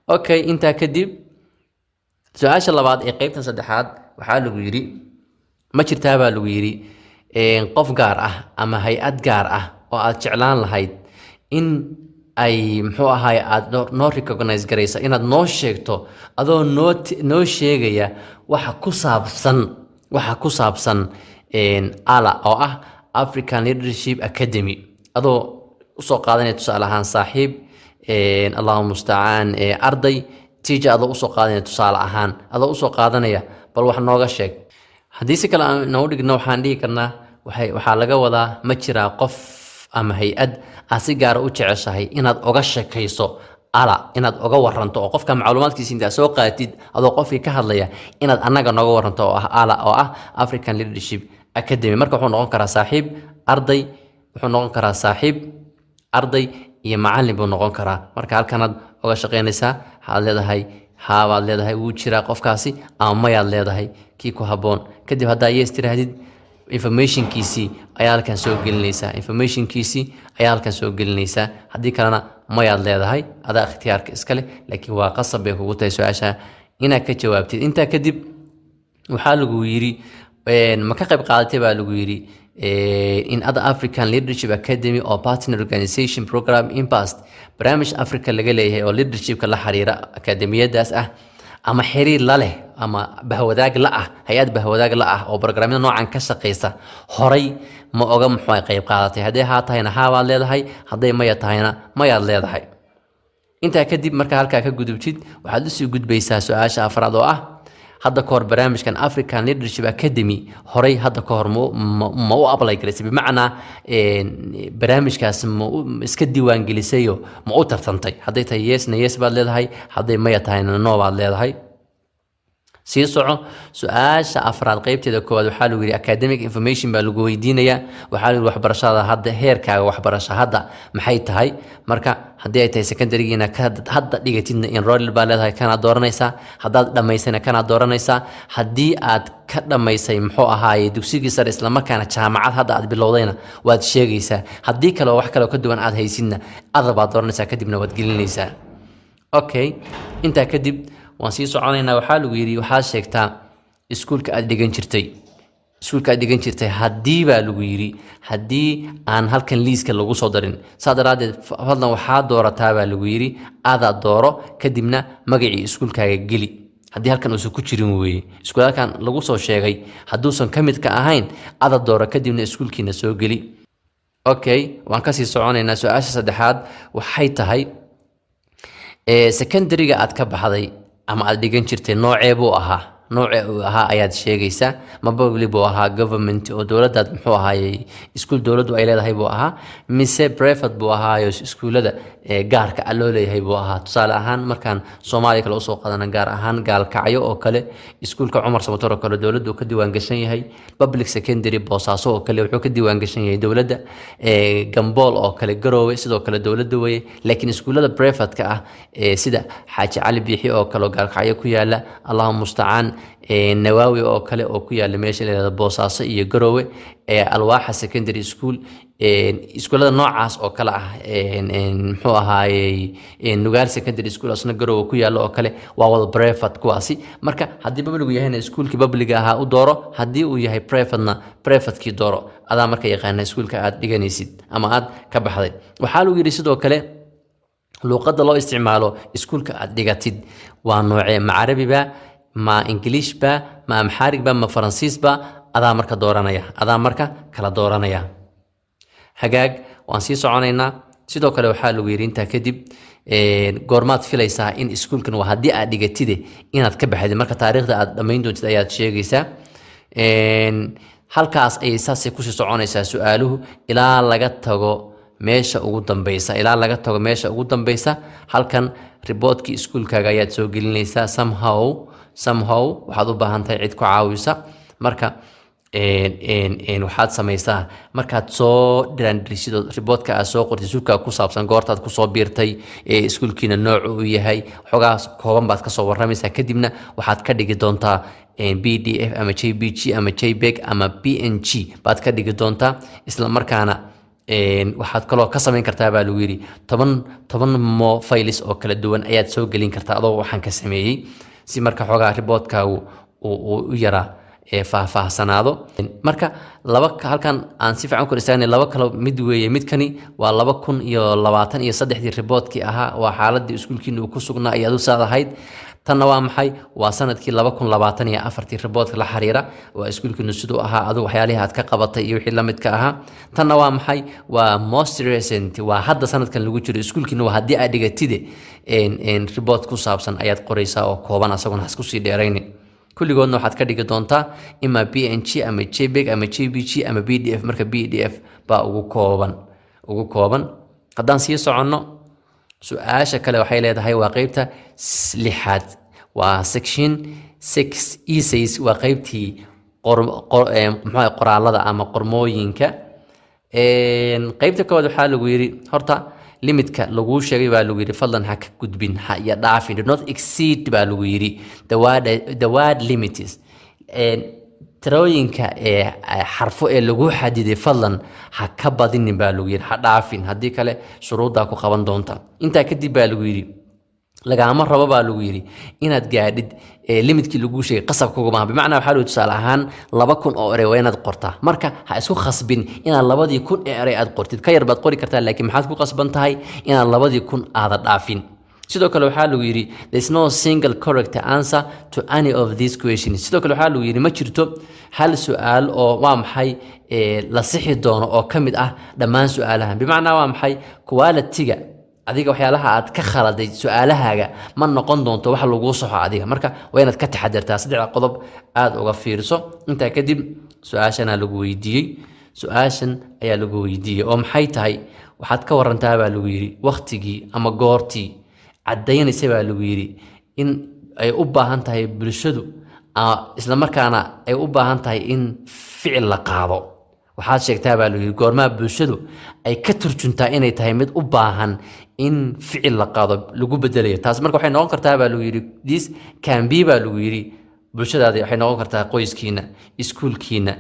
Speaker 1: Okay, intaa kadib su-aasha labaad ee qeybtan saddexaad waxaa lagu yidhi ma jirtaa baa lagu yidhi qof gaar ah ama hay-ad gaar ah oo aad jeclaan lahayd in ay muxuu ahaay aad noo recognize garaysa, inaad noo sheegto adoo noo sheegaya waxa ku saabsan ALA oo ah African Leadership Academy, adoo usoo qaadanaya tusaale ahaan saaxiib, Allahu mustacaan, arday, teacher, adoo usoo qaadanaya tusaale ahaan, adoo usoo qaadanaya, bal wax nooga sheeg. Haddii si kale aan noogu dhigno, waxaan dhihi karnaa waxaa laga wadaa ma jiraa qof ama hay-ad aad si gaara u jeceshahay inaad oga sheekayso ALA, inaad oga waranto, oo qofka macluumaadkiisa intaad soo qaadatid adoo qofkii ka hadlaya inaad annaga nooga waranto, oo ah ALA, oo ah African Leadership Academy. Marka wuxuu noqon karaa saaxiib, arday, wuxuu noqon karaa saaxiib, arday iyo macallin buu noqon karaa. Marka halkanaad oga shaqaynaysaa, waxaad leedahay haabaad leedahay, wuu jiraa qofkaasi, ama mayaad leedahay, kii ku habboon. Kadib haddaa yes tiraahdid, informationkiisii ayaa halkan soo gelinaysaa, informationkiisii ayaa halkan soo gelinaysaa. Haddii kalena mayaad leedahay, adaa ikhtiyaarka iskale, laakiin waa qasab bay kugu tahay su-aasha inaad ka jawaabtid. Intaa kadib waxaa lagu yidhi ma ka qayb qaadatay baa lagu yidhi in other African Leadership Academy or partner organization program in past, barnaamij Africa laga leeyahay oo leadershipka la xiriira, akademiyadaas ah ama xiriir la leh ama bahwadaag la ah, hay-ad bahwadaag la ah oo barnaamijyada noocan ka shaqeysa, horay ma oga muxuu ay qayb qaadatay? Hadday haa tahayna haa baad leedahay, hadday maya tahayna mayaad leedahay. Intaa kadib markaa halkaa ka gudubtid, waxaad usii gudbaysaa su-aasha afraad oo ah hadda ka hor barnaamijkan African Leadership Academy horay hadda ka hor ma u apply garaysay? Bimacnaa barnaamijkaas ma iska diiwaangelisayo, ma u tartantay? Hadday tahay yesna yes baad leedahay, hadday maya tahayna no baad leedahay. Sii soco. Su-aasha afraad qeybteeda koowaad waxaa lagu yidhi academic information baa lagu weydiinayaa. Waxaa lagu yidhi waxbarashada hadda, heerkaaga waxbarasho hadda maxay tahay? Marka haddii ay tahay secondarygiina ka hadda dhigatidna enrolled baa leedahay, kanaad dooranaysaa. Haddaad dhammaysayna kanaad dooranaysaa. Haddii aad ka dhammaysay muxuu ahaaye dugsigii sare, islamarkaana jaamacad hadda aad bilowdayna, waad sheegaysaa. Haddii kale oo wax kale oo ka duwan aad haysidna, other baad dooranaysaa, kadibna waad gelinaysaa. Okay, intaa kadib waan sii soconaynaa. Waxaa lagu yidhi waxaad sheegtaa iskuulka aad dhigan jirtay, iskuulka aad dhigan jirtay. Haddii baa lagu yidhi haddii aan halkan liiska lagu soo darin, saa daraaddeed fadlan waxaa doorataa baa lagu yidhi adaa dooro, kadibna magacii iskuulkaaga geli. Haddii halkan uusan ku jirin weeye, iskuul halkan lagu soo sheegay hadduusan ka mid ka ahayn, ada dooro, kadibna iskuulkiina soo geli. Okay, waan kasii soconaynaa. Su-aasha saddexaad waxay tahay secondaryga aad ka baxday ama aad dhigan jirtay noocee buu ahaa? Nooca uu ahaa ayaad sheegaysaa. Ma public buu ahaa, government oo dowladdaad, muxuu ahaayey, iskuul dowladdu ay leedahay buu ahaa, mise private buu ahaayo, iskuullada gaarka ah loo leeyahay buu ahaa? Tusaale ahaan, markaan Soomaaliya kale usoo qaadana, gaar ahaan Gaalkacyo oo kale, iskuulka Cumar Samator oo kale dowladdu ka diiwaan gashan yahay. Public secondary Boosaaso oo kale wuxuu ka diiwaan gashan yahay dowladda. Gambool oo kale, Garoowe, sidoo kale dowladda weye. Laakiin iskuullada private-ka ah sida Xaaji Cali Biixi oo kale oo Gaalkacyo ku yaala, Allahu mustacaan, Nawaawi oo kale oo ku yaala meesha la yihahdo Boosaaso iyo Garoowe, Alwaaxa Secondary School, iskuullada noocaas oo kale ah, muxuu ahaayey, Nugaal Secondary School asna Garoowe ku yaalo oo kale, waa wada private kuwaasi. Marka haddii public yahayna, iskuulkii public ahaa u dooro. Haddii uu yahay privatena, privatekii dooro. Adaa marka yaqaana iskuulka aad dhiganaysid ama aad ka baxday. Waxaa lagu yidhi sidoo kale, luuqadda loo isticmaalo iskuulka aad dhigatid waa noocee? Ma Carabiba, ma Ingiliishba, ma Amxaarigba, ma Faransiisba? Adaa marka dooranaya, adaa marka kala dooranaya. Hagaag, waan sii soconaynaa. Sidoo kale waxaa lagu yidhi intaa kadib, goormaad filaysaa in iskuulkan, waa haddii aad dhigatide, inaad ka baxdid? Marka taariikhda aad dhammayn doontid ayaad sheegaysaa. Halkaas ayay saasay kusii soconaysaa su-aaluhu ilaa laga tago meesha ugu dambeysa, ilaa laga tago meesha ugu dambeysa. Halkan reportkii iskuulkaaga ayaad soo gelinaysaa. Somehow waxaad u baahan tahay cid ku caawisa. Marka waxaad samaysaa, markaad soo dhiraandhirisid oo reportka aad soo qortid iskuulkaa ku saabsan, goortaad kusoo biirtay, iskuulkiina noocu uu yahay, xogaas kooban baad kasoo warramaysaa. Kadibna waxaad ka dhigi doontaa PDF ama JPG ama JPEG ama PNG baad ka dhigi doontaa. Isla markaana waxaad kaloo ka samayn kartaa baa lagu yidhi 10 mo files oo kala duwan ayaad soo gelin kartaa adoo waxaan ka sameeyey, si marka xoogaa reportkaagu uu u yaraa faahfaahsanaado. Marka laba halkan aan si fiican u kor istaagnay, laba kalo mid weeye. Midkani waa 2023-dii reportkii ahaa, waa xaaladii iskuulkiina uu ku sugnaa iyo adu saad ahayd. Tanna waa maxay? Waa sanadkii 2024-tii reportka la xiriira, waa iskuulkiinu siduu ahaa, adigu waxyaalihii aad ka qabatay iyo wixii la midka ahaa. Tanna waa maxay? Waa most recent, waa hadda sanadkan lagu jiro iskuulkiina, waa haddii aad dhigatide, report ku saabsan ayaad qoraysaa oo kooban, asaguna hasku sii dheeraynin. Kulligoodna waxaad ka dhigi doontaa ima PNG ama JPEG ama JPG ama PDF. Marka PDF baa ugu kooban, ugu kooban. Haddaan sii soconno, su-aasha kale waxay leedahay, waa qeybta lixaad, waa section 6, essays, waa qeybtii muxuu qoraalada ama qormooyinka. Qeybta koowaad waxaa lagu yidhi, horta limitka laguu sheegay baa lagu yidhi fadlan ha ka gudbin, ha iyo dhaafin. "Do not exceed" baa lagu yidhi the word limits. Tirooyinka ee xarfo ee lagu xadiday fadlan ha ka badinin baa lagu yidhi, ha dhaafin, haddii kale shuruuddaa ku qaban doonta. Intaa kadib baa lagu yidhi, lagaama rabo baa lagu yidhi inaad gaadhid limitkii laguu sheegay, qasab kuguma. Bimacnaa waxaa lagu, tusaale ahaan, 2000 oo erey waa inaad qortaa. Marka ha isku khasbin inaad 2000 ee erey aad qortid. Ka yar baad qori kartaa, laakiin maxaad ku qasban tahay? Inaad 2000 aada dhaafin. Sidoo kale waxaa lagu yidhi, "There is no single correct answer to any of these questions." Sidoo kale waxaa lagu yidhi, ma jirto hal su-aal oo, waa maxay, la sixi doono oo ka mid ah dhammaan su-aalahan. Bimacnaa waa maxay? Quality-ga adiga waxyaalaha aad ka khaladay su-aalahaaga ma noqon doonto wax laguu saxo adiga. Marka waa inaad ka taxadirtaa, saddexda qodob aada uga fiirso. Intaa kadib su-aashanaa lagu weydiiyey, su-aashan ayaa lagu weydiiyey oo maxay tahay? Waxaad ka warantaa baa lagu yidhi waktigii ama goortii caddaynaysa baa lagu yidhi in ay u baahan tahay bulshadu, isla markaana ay u baahan tahay in ficil la qaado. Waxaad sheegtaa baa lagu yidhi goormaa bulshadu ay ka turjuntaa inay tahay mid u baahan in ficil la qaado, lagu bedelayo. Taas marka waxay noqon kartaa baa lagu yidhi, this can be baa lagu yidhi, bulshadaadi waxay noqon kartaa qoyskiina, iskuulkiina,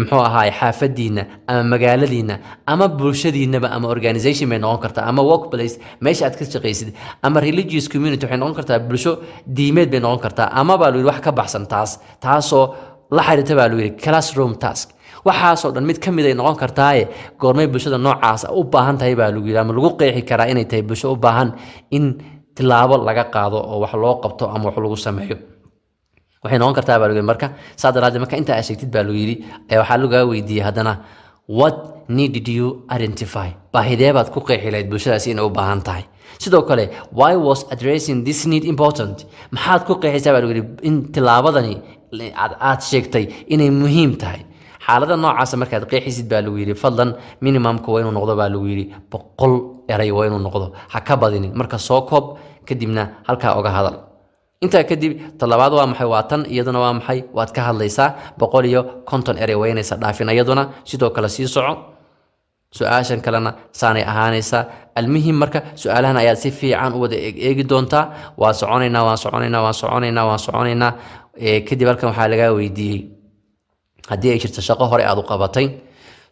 Speaker 1: muxuu ahaay, xaafadiina ama magaaladiina ama bulshadiinaba, ama organization bay noqon kartaa, ama workplace, meesha aad ka shaqaysid, ama religious community waxay noqon kartaa, bulsho diimeed bay noqon kartaa, ama baa lagu yidhi wax ka baxsan taas, taasoo la xiriirta baa lagu yidhi classroom task. Waxaasoo dhan mid ka mid ay noqon kartaaye, goormay bulshada noocaas u baahan tahay baa lagu yidhi, ama lagu qeexi karaa inay tahay bulsho u baahan in tilaabo laga qaado oo wax loo qabto ama wax lagu sameeyo? Waxay noqon kartaa baa lagu yidhi. Marka saa daraaddeed, marka intaa aad sheegtid baa lagu yidhi, waxaa lagaa weydiiyey haddana What need did you identify? Baahidee baad ku qeexi lahayd bulshadaasi inay u baahan tahay? Sidoo kale, why was addressing this need important? Maxaad ku qeexaysaa, baa lagu yidhi, in tillaabadani aad sheegtay inay muhiim tahay? Xaalada noocaasa markaad qeexisid, baa lagu yidhi, fadlan minimumka waa inuu noqdo, baa lagu yidhi, 100 eray waa inuu noqdo, ha ka badinin. Marka soo koob, kadibna halkaa oga hadal. Intaa kadib talabaad waa maxay? Waa tan. Iyaduna waa maxay? Waad ka hadlaysaa, 150 erey waa inaysa dhaafin iyaduna. Sidoo kale sii soco, su-aashan kalena saanay ahaanaysaa. Almuhim, marka su-aalahan ayaad si fiican u wada eegi doontaa. Waan soconaynaa, waan soconaynaa, waan soconaynaa, waan soconaynaa. Kadib halkan waxaa lagaa weydiiyey haddii ay jirto shaqo hore aad u qabatay,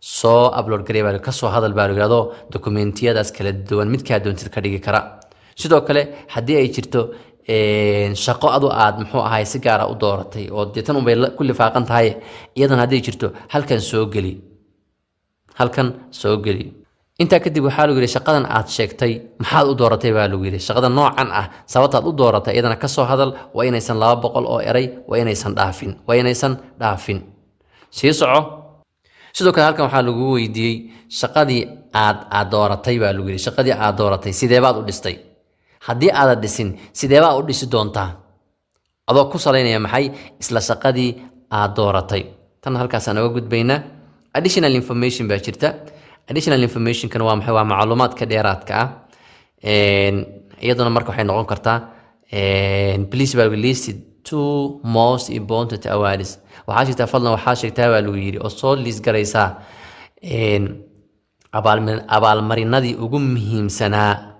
Speaker 1: soo upload garey baa, kasoo hadal baa lagu yidhahdo, dokumentiyadaas kala duwan midkaa doontid ka dhigi kara. Sidoo kale haddii ay jirto shaqo adu aad, muxuu ahay, si gaara u dooratay oo dee tan unbay ku lifaaqan tahay, iyadana hadday jirto halkan soo geli, halkan soo geli. Intaa kadib waxaa lagu yidhi, shaqadan aad sheegtay maxaad u dooratay, baa lagu yidhi. Shaqada noocan ah sababtaad u dooratay iyadana kasoo hadal. Waa inaysan 200 oo eray waa inaysan dhaafin, waa inaysan dhaafin. Sii soco. Sidoo kale halkan waxaa lagu weydiiyey shaqadii aad dooratay, baa lagu yidhi, shaqadii aad dooratay sidee baad u dhistay? Haddii aadan dhisin, sidee baa u dhisi doontaa, adoo ku salaynaya maxay isla shaqadii aad dooratay? Tan halkaasaan oga gudbaynaa. Additional information baa jirta. Additional informationkan waa maxay? Waa macluumaadka dheeraadka ah. Iyaduna marka waxay noqon kartaa, please, baa list two most important awards. Waxaa sheegtaa fadlan, waxaa sheegtaa, baa lagu yidhi, oo soo liis garaysaa abaalmarinadii ugu muhiimsanaa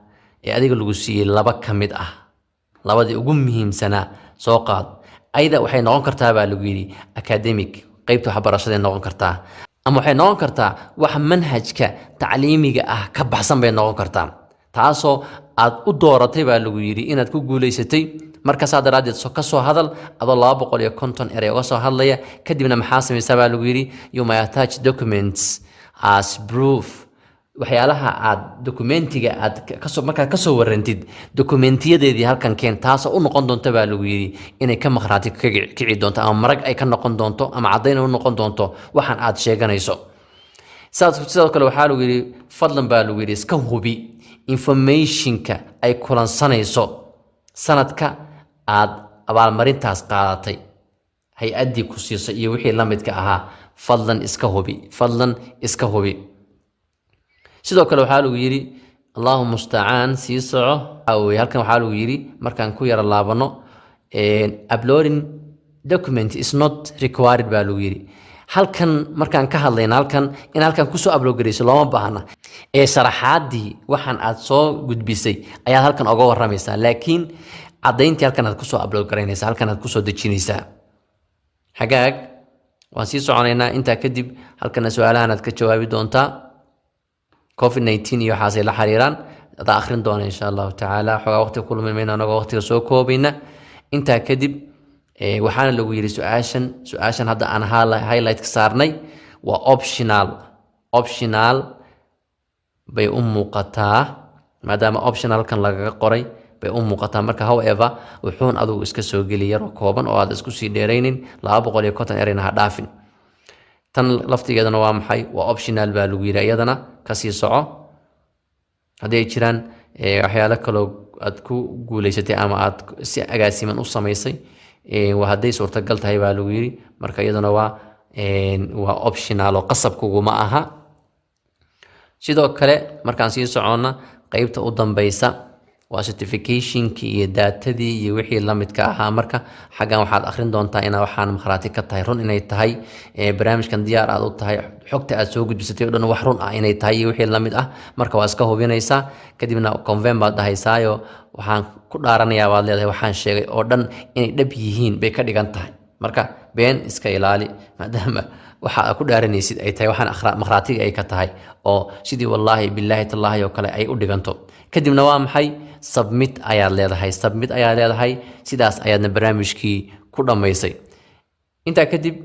Speaker 1: ee adiga lagu siiyey, laba ka mid ah, labadii ugu muhiimsanaa soo qaad. Ayda waxay noqon kartaa, baa lagu yidhi, academic, qeybta waxbarashaday noqon kartaa, ama waxay noqon kartaa wax manhajka tacliimiga ah ka baxsan bay noqon kartaa, taasoo aad u dooratay, baa lagu yidhi, inaad ku guulaysatay. Marka saa daraaddeed ka soo hadal adoo 250 erey uga soo hadlaya. Kadibna maxaa samaysaa, baa lagu yidhi? You may attach documents as proof. Waxyaalaha aad dokumentiga aad kasoo markaad kasoo warantid, dokumentiyadeedii halkan keen, taasoo u noqon doonto, baa lagu yidhi, inay ka maqraati kici doonto ama marag ay ka noqon doonto ama caddayn u noqon doonto waxaan aad sheeganayso. Sidoo kale waxaa lagu yidhi, fadlan, baa lagu yidhi, iska hubi informationka ay kulansanayso sanadka aad abaalmarintaas qaadatay, hay-addii ku siisay iyo wixii la midka ahaa. Fadlan iska hubi, fadlan iska hubi. Sidoo kale waxaa lagu yidhi, Allahu mustacaan, sii soco. Waxaa weeye, halkan waxaa lagu yidhi, markaan ku yara laabano, uploading document is not required, baa lagu yidhi. Halkan markaan ka hadlayna, halkan in halkan kusoo upload garayso looma baahna, ee sharaxaadii waxaan aad soo gudbisay ayaad halkan oga waramaysaa, laakiin caddayntii halkan aad kusoo upload garaynaysaa, halkan aad kusoo dejinaysaa. Hagaag, waan sii soconaynaa. Intaa kadib halkana su-aalahan aad ka jawaabi doontaa, COVID 19 iyo waxaasay la xiriiraan, adaa akhrin doona insha Allahu tacaala. Xoogaa waqtiga ku lumin mayno, anagoo waqtiga soo koobayna. Intaa kadib waxaana lagu yidhi su-aashan hadda aan highlight ka saarnay waa optional. Optional bay u muuqataa, maadaama optionalkan lagaga qoray bay u muuqataa. Marka however, wuxuun adugu iska soo geli yaroo kooban oo aad isku sii dheeraynin, 250 ereyna ha dhaafin. Tan laftigeedana waa maxay? Waa optional, baa lagu yidhi, iyadana kasii soco. Haddii ay jiraan waxyaalo kaloo aad ku guuleysatay ama aad si agaasiman u samaysay, waa hadday suurtagal tahay, baa lagu yidhi. Marka iyaduna waa optional oo qasab kuguma aha. Sidoo kale markaan sii soconna, qeybta u dambeysa waa certificationkii iyo daatadii iyo wixii la midka ahaa. Marka xaggan waxaad akhrin doontaa inaa waxaan markhaati ka tahay run inay tahay, barnaamijkan diyaar aad u tahay, xogta aad soo gudbisatay o dhan wax run ah inay tahay iyo wixii la mid ah. Marka waa iska hubinaysaa, kadibna confirm baad dhahaysaayo. Waxaan ku dhaaranayaa, baad leedahay, waxaan sheegay oo dhan inay dhab yihiin bay ka dhigan tahay. Marka been iska ilaali, maadaama waxa aad ku dhaaranaysid ay tahay waxaan makhraatiga ay ka tahay, oo sidii wallaahi, bilaahi, tallaahi oo kale ay u dhiganto. Kadibna waa maxay? Submit ayaad leedahay, submit ayaad leedahay. Sidaas ayaadna barnaamijkii ku dhammaysay. Intaa kadib,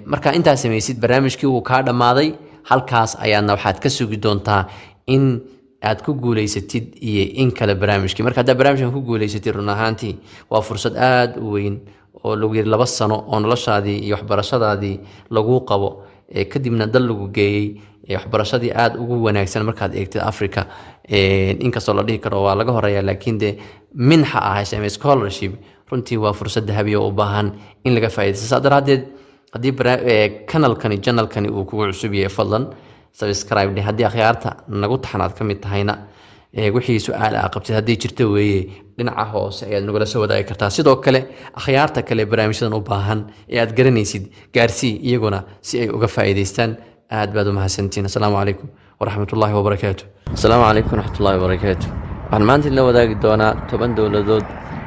Speaker 1: markaa intaa samaysid, barnaamijkii wuu kaa dhammaaday. Halkaas ayaadna waxaad ka sugi doontaa in aad ku guuleysatid iyo in kale barnaamijkii. Marka haddaad barnaamijkan ku guuleysatid, run ahaantii waa fursad aada u weyn oo lagu yiri 2 sano oo noloshaadii iyo waxbarashadaadii laguu qabo. Kadibna dal lagu geeyey waxbarashadii aada ugu wanaagsan markaad eegtid Africa, inkastoo la dhihi karo waa laga horeeya, laakiin dee minxa ah ama scholarship runtii waa fursad dahabiya oo u baahan in laga faa'iidaysto. Saa daraaddeed, haddii kanalkani, channelkani uu kugu cusub yahay, fadlan subscribe dheh. Haddii akhyaarta nagu taxanaad ka mid tahayna, wixii su-aal aa qabtid haddii jirto weeye, dhinaca hoose ayaad nagula soo wadaagi kartaa. Sidoo kale akhyaarta kale barnaamijyadan u baahan ee aad garanaysid gaarsii iyaguna si ay uga faa'iidaystaan. Aad baad u mahadsantihiin. Asalaamu calaykum waraxmatullaahi wabarakaatu. Asalaamu calaykum waraxmatullaahi wabarakaatu. Waxaan maanta idinla wadaagi doonaa 10 dowladood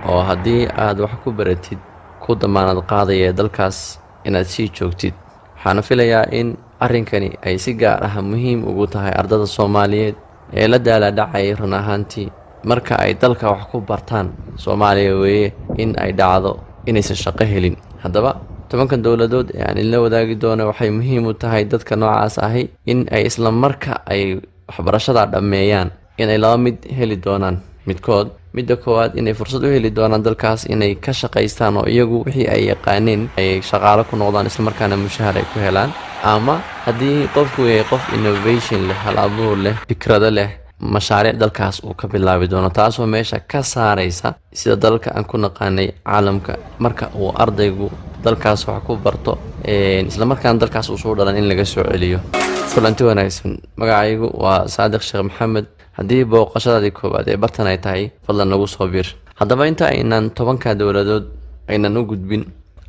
Speaker 1: oo haddii aad wax ku baratid ku damaanad qaadaya dalkaas inaad sii joogtid. Waxaana filayaa in arrinkani ay si gaar ah muhiim ugu tahay ardada Soomaaliyeed ee la daala dhacay run ahaantii marka ay dalka wax ku bartaan, Soomaaliya weeye, in ay dhacdo inaysan shaqo helin. Haddaba 10-kan dowladood ee aan idinla wadaagi doono waxay muhiim u tahay dadka noocaas ahi in ay isla marka ay waxbarashada dhammeeyaan inay laba mid heli doonaan midkood. Midda koowaad, inay fursad u heli doonaan dalkaas inay ka shaqaystaan oo iyagu wixii ay yaqaaneen ay shaqaalo ku noqdaan, islamarkaana mushahar ay ku helaan, ama haddii qofku yahay qof innovation leh, hal abuur leh, fikrado leh, mashaariic dalkaas uu ka bilaabi doono, taasoo meesha ka saaraysa sida dalka aan ku naqaanay caalamka marka uu ardaygu dalkaas wax ku barto islamarkaana dalkaas uu soo dhalan in laga soo celiyo. Kulanti wanaagsan. Magacaygu waa Saadiq Sheekh Maxamed. Haddii booqashadaadii koowaad ee bartan ay tahay, fadlan nagu soo biir. Haddaba inta aynan 10-ka dowladood aynan u gudbin,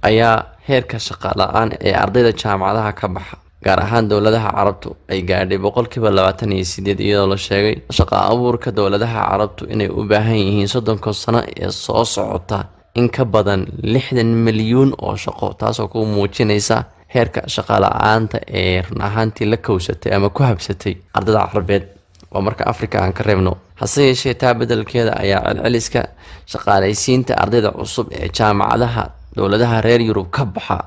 Speaker 1: ayaa heerka shaqa la-aan ee ardayda jaamacadaha ka baxa, gaar ahaan dowladaha Carabtu, ay gaadhay 28%, iyadoo la sheegay shaqa abuurka dowladaha Carabtu inay u baahan yihiin 30-ka sano ee soo socota in ka badan 60 milyuun oo shaqo, taasoo ku muujinaysa heerka shaqa la-aanta ee run ahaantii la kowsatay ama ku habsatay ardada Carabeed, waa marka Africa aan ka reebno. Hase yeeshee, taa beddelkeeda ayaa celceliska shaqaalaysiinta ardayda cusub ee jaamacadaha dowladaha reer Yurub ka baxa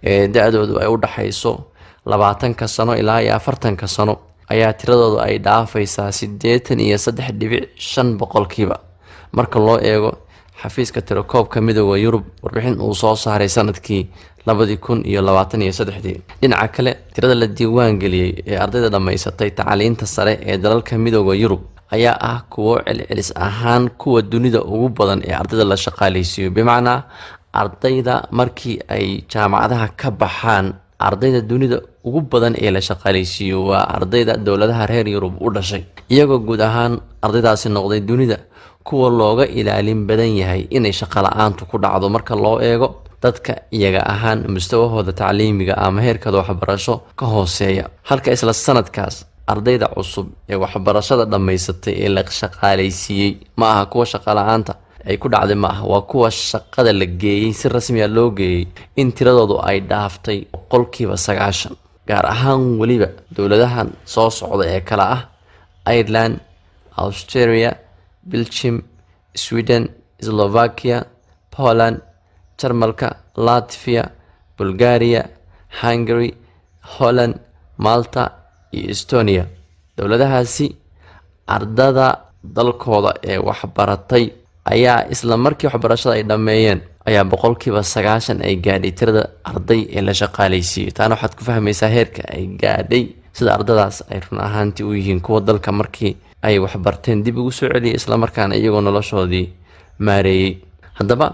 Speaker 1: ee da-doodu ay u dhaxayso 20-ka sano ilaa iyo 40-ka sano ayaa tiradoodu ay dhaafaysaa 83.5% marka loo eego xafiiska tirakoobka Midooda Yurub warbixin uu soo saaray sanadkii 2023-dii. Dhinaca kale, tirada la diiwaan geliyey ee ardayda dhammaysatay tacliinta sare ee dalalka Midooda Yurub ayaa ah kuwo celcelis ahaan kuwa dunida ugu badan ee ardayda la shaqaaleysiiyo. Bimacnaa, ardayda markii ay jaamacadaha ka baxaan, ardayda dunida ugu badan ee la shaqaaleysiiyo waa ardayda dowladaha reer Yurub u dhashay, iyagoo guud ahaan ardaydaasi noqday dunida kuwa looga ilaalin badan yahay inay shaqo la-aantu ku dhacdo marka loo eego dadka iyaga ahaan mustawahooda tacliimiga ama heerkooda waxbarasho ka hooseeya. Halka isla sanadkaas ardayda cusub ee waxbarashada dhammaysatay ee la shaqaaleysiiyey, ma aha kuwa shaqo la-aanta ay ku dhacday, ma aha, waa kuwa shaqada la geeyey, si rasmiya loo geeyey, in tiradoodu ay dhaaftay 90%, gaar ahaan weliba dowladahan soo socda ee kale ah Ireland, Australia, Belgium, Sweden, Slovakia, Poland, Jarmalka, Latvia, Bulgaria, Hungary, Holland, Malta iyo Estonia. Dowladahaasi ardada dalkooda ee waxbaratay ayaa isla markii waxbarashada ay dhammeeyeen ayaa 90% ay gaadhay tirada arday ee la shaqaaleysiiyey. Taana waxaad ku fahmaysaa heerka ay gaadhay, sida ardadaas ay run ahaantii u yihiin kuwa dalka markii ay waxbarteen dib ugu soo celiyay, islamarkaana iyagoo noloshoodii maareeyey. Haddaba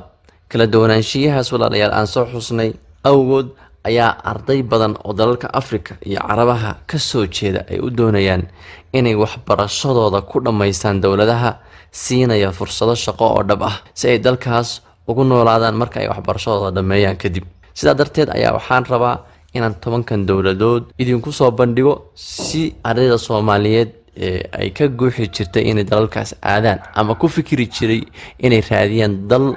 Speaker 1: kala duwanaanshiyahaas, walaalayaal, aan soo xusnay awgood ayaa arday badan oo dalalka Africa iyo Carabaha ka soo jeeda ay u doonayaan inay waxbarashadooda ku dhammaystaan dowladaha siinaya fursado shaqo oo dhab ah, si ay dalkaas ugu noolaadaan marka ay waxbarashadooda dhammeeyaan kadib. Sidaa darteed ayaa waxaan rabaa inaan 10-kan dowladood idinku soo bandhigo, si ardayda Soomaaliyeed ee ay ka guuxi jirtay inay dalalkaas aadaan ama ku fikiri jiray inay raadiyaan dal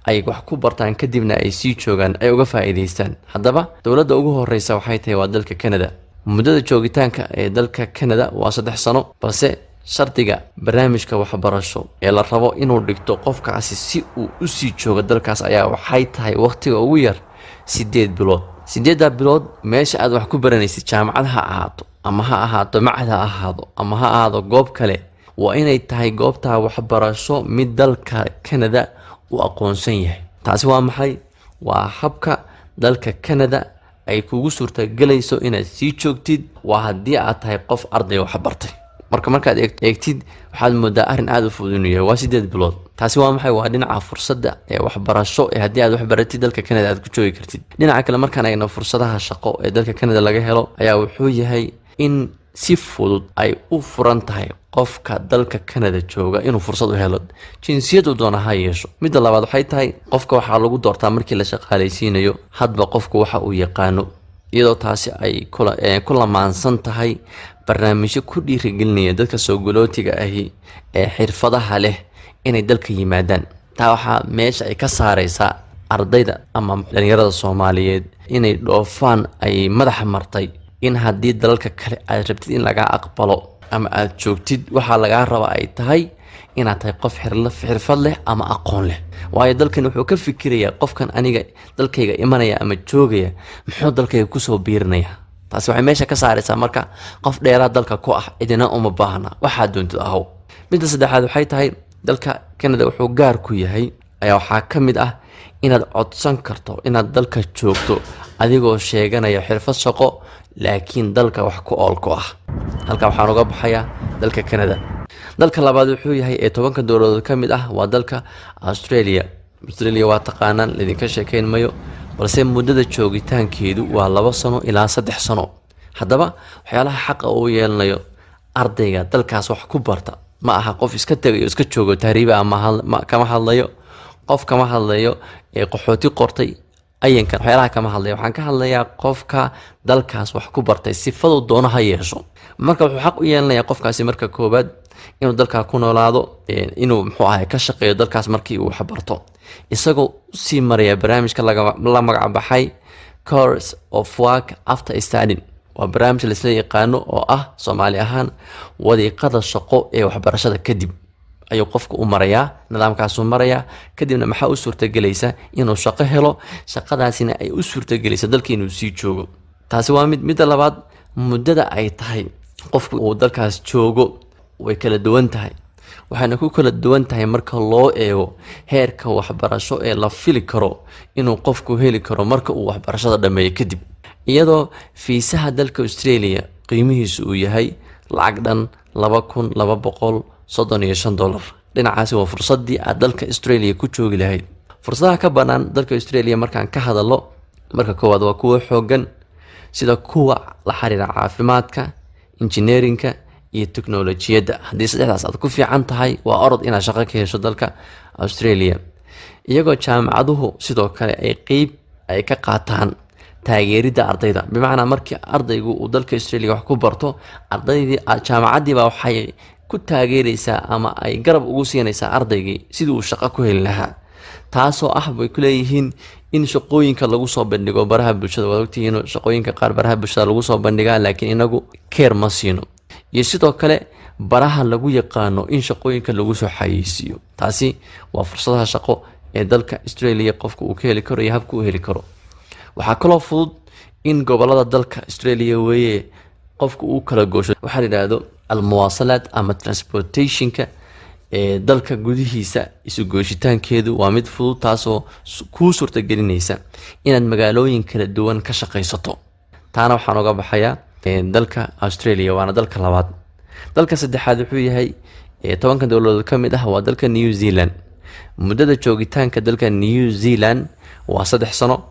Speaker 1: ay wax ku bartaan kadibna ay sii joogaan ay uga faa'iidaystaan. Haddaba dowladda ugu horeysa waxay tahay waa dalka Canada. Muddada joogitaanka ee dalka Canada waa 3 sano, balse shardiga barnaamijka waxbarasho ee la rabo inuu dhigto qofkaasi si uu usii joogo dalkaas ayaa waxay tahay waqtiga ugu yar 8 bilood. 8-da bilood meesha aad wax ku baranaysid, jaamacad ha ahaato ama ha ahaato macad ha ahaado ama ha ahaado goob kale, waa inay tahay goobtaa waxbarasho mid dalka Canada uu aqoonsan yahay. Taasi waa maxay? Waa habka dalka Canada ay ay kugu suurtagelayso inaad sii joogtid, waa haddii aad tahay qof arday wax bartay. Marka markaad eegtid, waxaad moodaa arrin aada u fudud inuu yahay, waa 8 bilood. Taasi waa maxay? Waa dhinaca fursadda ee waxbarasho ee haddii aad waxbaratid dalka Canada aad ku joogi kartid. Dhinaca kale, markaan eegno fursadaha shaqo ee dalka Canada laga helo, ayaa wuxuu yahay in si fudud ay u furan tahay qofka dalka Canada jooga inuu fursad u helo, jinsiyadu doona ha yeesho. Midda labaad waxay tahay, qofka waxaa lagu doortaa markii la shaqaalaysiinayo hadba qofku waxa uu yaqaano, iyadoo taasi ay ku lamaansan tahay barnaamijyo ku dhiirigelinaya dadka soo galootiga ahi ee xirfadaha leh inay dalka yimaadaan. Taa waxaa meesha ay ka saareysaa ardayda ama dhalinyarada Soomaaliyeed inay dhoofaan ay madaxa martay in haddii dalalka kale aad rabtid in lagaa aqbalo ama aad joogtid, waxaa lagaa raba ay tahay inaad tahay qof xirfad leh ama aqoon leh. Waayo, dalkan wuxuu ka fikirayaa, qofkan aniga dalkayga imanaya ama joogaya muxuu dalkayga kusoo biirinaya? Taasi waxay meesha ka saaraysaa marka qof dheeraad dalka ku ah, cidina uma baahna, waxaad doontid ahow. Midda saddexaad waxay tahay, dalka Canada wuxuu gaar ku yahay ayaa waxaa ka mid ah inaad codsan karto inaad dalka joogto adigoo sheeganaya xirfad shaqo, laakiin dalka wax ku ool ku ah. Halka waxaan uga baxayaa dalka Canada. Dalka labaad wuxuu yahay ee 10-ka dowladood ka mid ah waa dalka Australia. Australia waa taqaanaan, laydinka sheekeyn mayo, balse muddada joogitaankeedu waa 2 sano ilaa 3 sano. Haddaba waxyaalaha xaqa uu yeelanayo ardayga dalkaas wax ku barta, ma aha qof iska tegayo, iska joogo, tahriiba ama kama hadlayo, qof kama hadlayo ee qaxooti qortay ayankan, waxyaalaha kama hadlaya. Waxaan ka hadlayaa qofka dalkaas wax ku bartay, sifadu doono ha yeesho. Marka wuxuu xaq u yeelanayaa qofkaasi marka koowaad inuu dalkaa ku noolaado, inuu muxuu ahay ka shaqeeyo dalkaas markii uu wax barto, isagoo usii maraya barnaamijka la magac baxay Course of Work After Studying. Waa barnaamij laisla yaqaano oo ah Soomaali ahaan wadiiqada shaqo ee waxbarashada kadib ayuu qofka u marayaa, nidaamkaasuu marayaa. Kadibna maxaa u suurtagelaysa? Inuu shaqo helo, shaqadaasina ay u suurtagelaysa dalka inuu sii joogo. Taasi waa mid. Midda labaad, muddada ay tahay qofku uu dalkaas joogo way kala duwan tahay, waxayna ku kala duwan tahay marka loo eego heerka waxbarasho ee la fili karo inuu qofku heli karo marka uu waxbarashada dhammeeyo kadib, iyadoo fiisaha dalka Australia qiimihiisu uu yahay lacag dhan $2,235. Dhinacaasi waa fursadii aad dalka Australia ku joogi lahayd. Fursadaha ka bannaan dalka Australia markaan ka hadalo, marka koowaad waa kuwo xoogan, sida kuwa la xiriira caafimaadka, engineerinka iyo teknolojiyadda. Haddii saddexdaas aad ku fiican tahay, waa orod inaad shaqo ka hesho dalka Australia, iyagoo jaamacaduhu sidoo kale ay qeyb ay ka qaataan taageeridda ardayda. Bimacnaa, markii ardaygu uu dalka Australia wax ku barto, ardaydii jaamacaddiiba waxay ku taageereysaa ama ay garab ugu siinaysaa ardaygii sidii uu shaqo ku heli lahaa, taasoo ah bay ku leeyihiin in shaqooyinka lagu soo bandhigo baraha bulshada. Waad ogtihiin, shaqooyinka qaar baraha bulshada lagu soo bandhigaa, laakiin inagu keer ma siino, iyo sidoo kale baraha lagu yaqaano in shaqooyinka lagu soo xayeysiiyo. Taasi waa fursadaha shaqo ee dalka Australia qofka uu ka heli karo iyo habka uu heli karo. Waxaa kaloo fudud in gobolada dalka Australia weeye qofka uu kala goosho. Waxaa la yidhaahdo almuwaasalaad ama transportationka ee dalka gudihiisa isu gooshitaankeedu waa mid fudud, taasoo kuu suurtagelinaysa inaad magaalooyin kala duwan ka shaqaysato. Taana waxaan uga baxayaa dalka Australia, waana dalka labaad. Dalka saddexaad wuxuu yahay 10-ka dowladood ka mid ah, waa dalka New Zealand. Muddada joogitaanka dalka New Zealand waa 3 sano.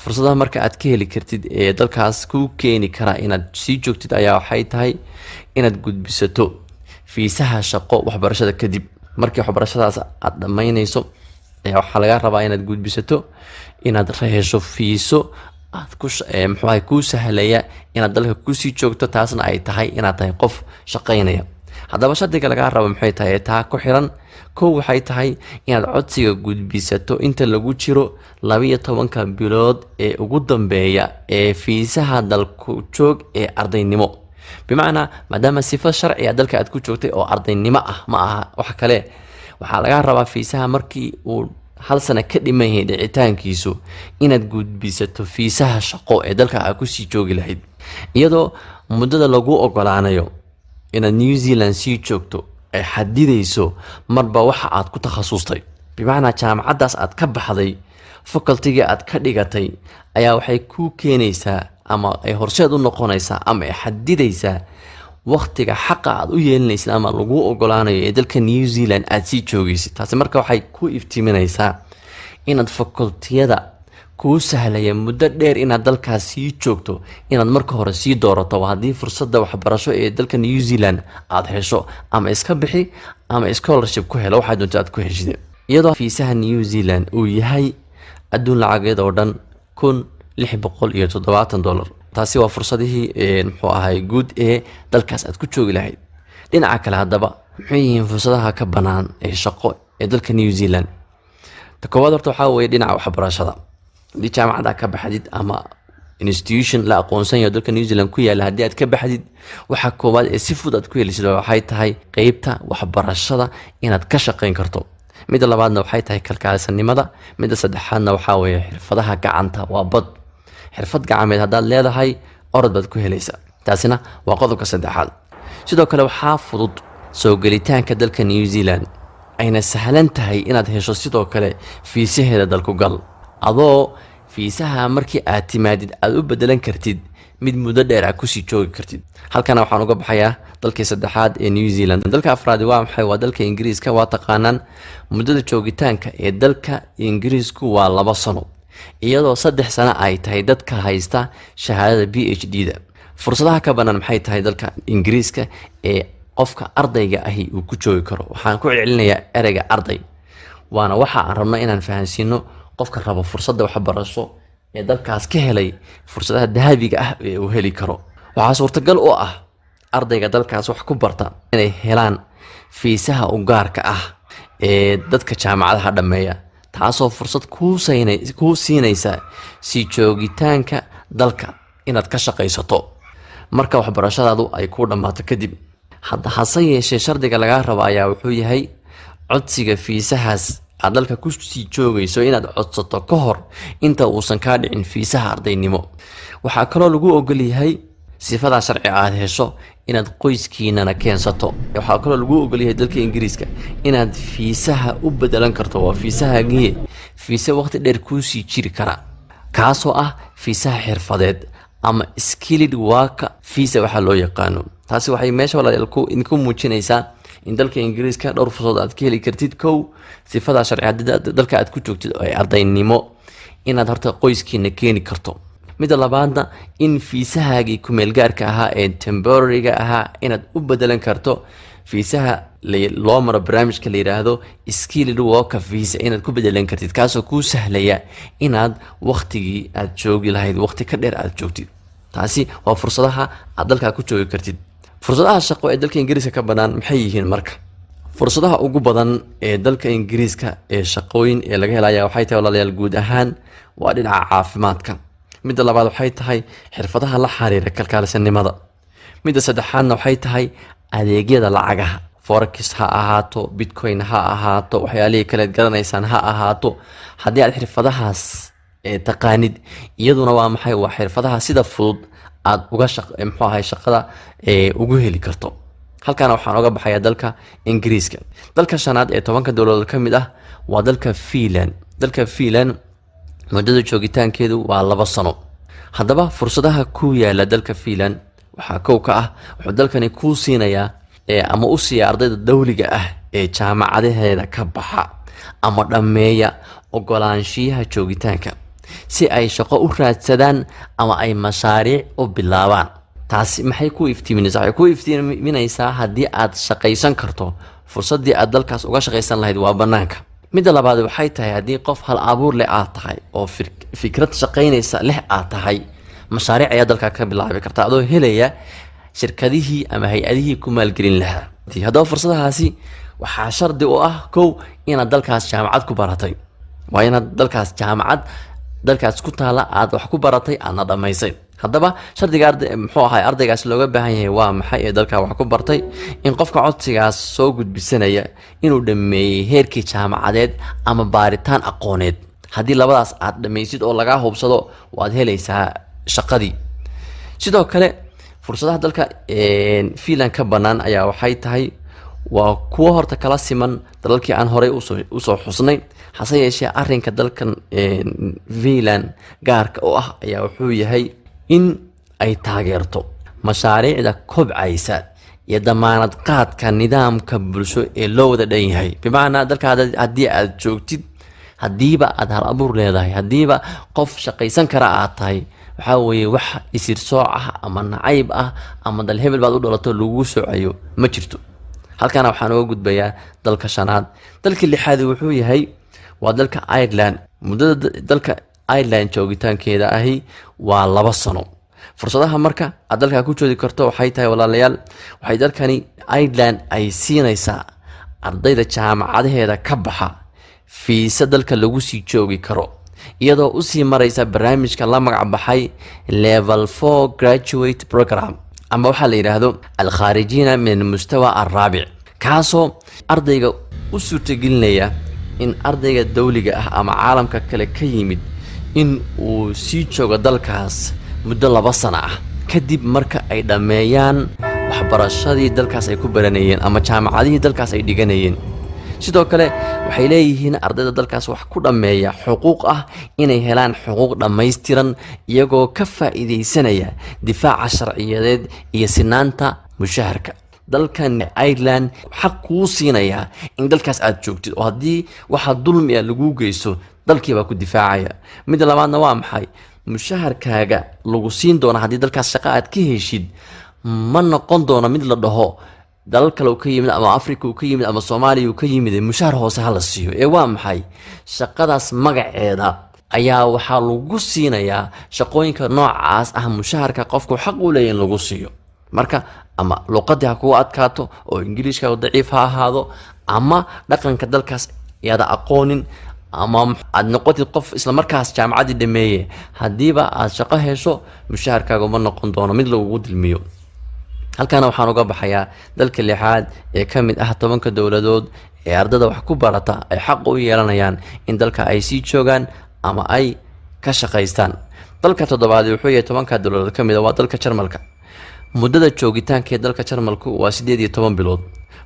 Speaker 1: Fursadaha marka aad ka heli kartid ee dalkaas kuu keeni kara inaad sii joogtid ayaa waxay tahay inaad gudbisato fiisaha shaqo waxbarashada kadib. Markii waxbarashadaas aad dhammaynayso ayaa waxaa laga rabaa inaad gudbisato, inaad hesho fiiso aad ku muxuu ahay kuu sahlaya inaad dalka kusii joogto, taasna ay tahay inaad tahay qof shaqaynaya. Haddaba shardiga lagaa rabo maxay tahay taa ku xiran? Kow, waxay tahay inaad codsiga gudbisato inta lagu jiro 12-ka bilood ee ugu dambeeya ee fiisaha dalku joog ee ardaynimo. Bimacnaa, maadaama sifo sharciga dalka aad ku joogtay oo ardaynimo ah, ma aha wax kale, waxaa lagaa rabaa fiisaha markii uu hal sano ka dhiman yahay dhicitaankiisu inaad gudbisato fiisaha shaqo ee dalka aad kusii joogi lahayd, iyadoo muddada lagu ogolaanayo inaad New Zealand sii joogto ay xadidayso marba waxa aad ku takhasustay. Bimacnaa, Bimacnaa, jaamacaddaas aad ka baxday, faculty-ga aad ka dhigatay ayaa waxay kuu keenaysaa ama ay horseed u noqonaysaa ama ay xadidaysaa waqtiga xaqa aad u yeelanaysid ama laguu ogolaanayo ee dalka New Zealand aad sii joogaysid. Taasi marka waxay ku iftiiminaysaa inaad faculty-yada kuu sahlaya muddo dheer inaad dalkaas sii joogto inaad marka hore sii doorato. Haddii fursadda waxbarasho ee dalka New Zealand aad hesho, ama iska bixi ama scholarship ku helo, waxaa doonta aad ku heshid, iyadoo fiisaha New Zealand uu yahay adduun lacageed oo dhan $1,670. Taasi waa fursadihii, muxuu ahay, guud ee dalkaas aad ku joogi lahayd. Dhinaca kale haddaba, muxuu yihiin fursadaha ka bannaan ee shaqo ee dalka New Zealand? Ta koowaad horta waxaa weeye dhinaca waxbarashada. Haddii jaamacadda ka baxdid ama institution la aqoonsan yaho dalka New Zealand ku yaalla haddii aad ka baxdid, waxa koowaad ee si fudud aad ku helisid waxay tahay qeybta waxbarashada inaad ka shaqayn karto. Midda labaadna waxay tahay kalkaalisanimada. Midda saddexaadna waxaa weeye xirfadaha gacanta. Waa bad xirfad gacmeed haddaad leedahay, orod baad ku helaysaa. Taasina waa qodobka saddexaad. Sidoo kale waxaa fudud soo gelitaanka dalka New Zealand, ayna sahlan tahay inaad hesho sidoo kale fiisaheeda dalku gal, adoo fiisaha markii aad timaadid aad u bedelan kartid mid muddo dheer aad kusii joogi kartid. Halkana waxaan uga baxayaa dalkii saddexaad ee New Zealand. Dalka afraadi waa maxay? Waa dalka Ingiriiska. Waa taqaanaan, muddada joogitaanka ee dalka Ingiriisku waa 2 sano, iyadoo 3 sano ay tahay dadka haysta shahaadada PhD da. Fursadaha ka bannaan maxay tahay dalka Ingiriiska ee qofka ardayga ahi uu ku joogi karo? Waxaan ku celcelinayaa ereyga arday, waana waxa aan rabno inaan fahansiino qofka rabo fursadda waxbarasho ee dalkaas ka helay fursadaha dahabiga ah ee uu heli karo. Waxaa suurtagal u ah ardayga dalkaas wax ku barta inay helaan fiisaha u gaarka ah ee dadka jaamacadaha dhammeeya, taasoo fursad kuu siinaysa sii joogitaanka dalka inaad ka shaqaysato marka waxbarashadaadu ay ku dhammaato kadib. Hadda hase yeeshee, shardiga lagaa rabo ayaa wuxuu yahay codsiga fiisahaas aad dalka kusii joogayso inaad codsato ka hor inta uusan kaa dhicin fiisaha ardaynimo. Waxaa kaloo lagu ogol yahay sifadaa sharci aad hesho inaad qoyskiinana keensato. Waxaa kaloo lagu ogol yahay dalka Ingiriiska inaad fiisaha u bedelan karto, waa fiisahagiye, fiise waqti dheer kuusii jiri kara, kaasoo ah fiisaha xirfadeed ama skilled worker visa waxaa loo yaqaano. Taasi waxay meesha, walaalayaal, idinku muujinaysaa in dalka Ingiriiska dhowr fursadood aad ka heli kartid. Kow, sifadaa sharci haddii dalka aad ku joogtid oo ay ardaynimo, inaad horta qoyskiina keeni karto. Midda labaadna, in fiisahaagii kumeelgaarka ahaa ee temporary-ga ahaa inaad u bedelan karto fiisaha loo maro barnaamijka la yidhaahdo skilled worker visa, inaad ku bedelan kartid, kaasoo kuu sahlaya inaad waqtigii aad joogi lahayd waqti ka dheer aad joogtid. Taasi waa fursadaha aad dalkaa ku joogi kartid. Fursadaha shaqo ee dalka Ingiriiska ka bannaan maxay yihiin marka? Fursadaha ugu badan ee dalka Ingiriiska ee shaqooyin ee laga helaya waxay tahay, walaalayaal, guud ahaan waa dhinaca caafimaadka. Midda labaad waxay tahay xirfadaha la xiriira kalkaalisanimada. Midda saddexaadna waxay tahay adeegyada lacagaha, forex ha ahaato, bitcoin ha ahaato, waxyaalihii kaleed garanaysaan ha ahaato. Haddii aad xirfadahaas taqaanid, iyaduna waa maxay? Waa xirfadaha sida fudud aad uga muxuu ahay, shaqada ugu heli karto. Halkaana waxaan oga baxayaa dalka Ingiriiska. Dalka shanaad ee 10-ka dowladood ka mid ah waa dalka Finland. Dalka Finland muddada joogitaankeedu waa 2 sano. Haddaba fursadaha ku yaala dalka Finland waxaa kow ka ah, wuxuu dalkani kuu siinayaa ama u siiya ardayda dawliga ah ee jaamacadaheeda ka baxa ama dhammeeya ogolaanshiyaha joogitaanka si ay shaqo u raadsadaan ama ay mashaariic u bilaabaan. Taasi maxay ku iftiiminaysaa? Waxay ku iftiiminaysaa haddii aad shaqaysan karto, fursaddii aad dalkaas uga shaqaysan lahayd waa bannaanka. Midda labaad waxay tahay, haddii qof hal abuur leh aad tahay oo fikrad shaqaynaysa leh aad tahay, mashaariic ayaa dalkaa ka bilaabi karta adoo helaya shirkadihii ama hay-adihii ku maalgelin lahaa. Haddaba fursadahaasi waxaa shardi u ah, kow, inaad dalkaas jaamacad ku baratay. Waa inaad dalkaas jaamacad dalkaas ku taala aad wax ku baratay, aadna dhammaysay. Haddaba shardiga arday, muxuu ahay, ardaygaas looga baahan yahay waa maxay ee dalkaa wax ku bartay? In qofka codsigaas soo gudbisanaya inuu dhammeeyey heerkii jaamacadeed ama baaritaan aqooneed. Haddii labadaas aad dhammaysid oo lagaa hubsado, waad helaysaa shaqadii. Sidoo kale fursadaha dalka Finland ka bannaan ayaa waxay tahay Waa kuwo horta kala siman dalalkii aan horey usoo xusnay. Hase yeeshee, arrinka dalkan Finland gaarka u ah ayaa wuxuu yahay in ay taageerto mashaariicda kobcaysa iyo damaanad qaadka nidaamka bulsho ee loo wada dhan yahay. Bimacnaa, dalka haddii aad joogtid, haddiiba aad hal abuur leedahay, haddiiba qof shaqaysan kara aad tahay, waxaa weeye wax isir sooc ah ama nacayb ah ama dal hebel baad u dhalato lagu soocayo ma jirto. Halkaana waxaan uga gudbayaa dalka shanaad. Dalka lixaad wuxuu yahay waa dalka Ireland. Muddada dalka Ireland joogitaankeeda ahi waa 2 sano. Fursadaha marka aad dalkaa ku joogi karto waxay tahay, walaalayaal, waxay dalkani Ireland ay siinaysaa ardayda jaamacadaheeda ka baxa fiisa dalka lagu sii joogi karo, iyadoo usii maraysa barnaamijka la magac baxay Level 4 Graduate Program, ama waxaa la yidhaahdo الخريجين من المستوى الرابع, kaasoo ardayga u suurtagelinaya in ardayga dawliga ah ama caalamka kale ka yimid in uu sii joogo dalkaas muddo 2 sano ah, kadib marka ay dhammeeyaan waxbarashadii dalkaas ay ku baranayeen ama jaamacadihii dalkaas ay dhiganayeen. Sidoo kale, waxay leeyihiin ardayda dalkaas wax ku dhammeeya xuquuq ah inay helaan xuquuq dhammaystiran, iyagoo ka faa'iidaysanaya difaaca sharciyadeed iyo sinaanta mushaharka. Dalkan Ireland xaq kuu siinayaa in dalkaas aad joogtid, oo haddii waxaa dulmi ah laguu geysto, dalkiibaa ku difaacaya. Midda labaadna waa maxay? Mushaharkaaga lagu siin doona haddii dalkaas shaqo aad ka heshid ma noqon doono mid la dhaho dalal kale uu ka yimid ama Africa uu ka yimid ama Soomaaliya uu ka yimid, mushahar hoose ha la siiyo. Ee waa maxay? Shaqadaas magaceeda ayaa waxaa lagu siinayaa. Shaqooyinka noocaas ah mushaharka qofku xaq u leeyahy in lagu siiyo. Marka ama luqadii ha kugu adkaato oo Ingiliishka daciif ha ahaado, ama dhaqanka dalkaas yaada aqoonin, ama aad noqotid qof isla markaas jaamacaddii dhameeye, haddiiba aad shaqo hesho, mushaharkaagu ma noqon doono mid lagugu dilmiyo. Halkaana waxaan uga baxayaa dalka lixaad ee ka mid ah 10-ka dowladood ee ardada wax ku barata ay xaq u yeelanayaan in dalka ay sii joogaan ama ay ka shaqaystaan. Dalka toddobaad wuxuu yahay 10-ka dowladood ka mid a, waa dalka Jarmalka. Muddada joogitaanka ee dalka Jarmalku waa 18 bilood.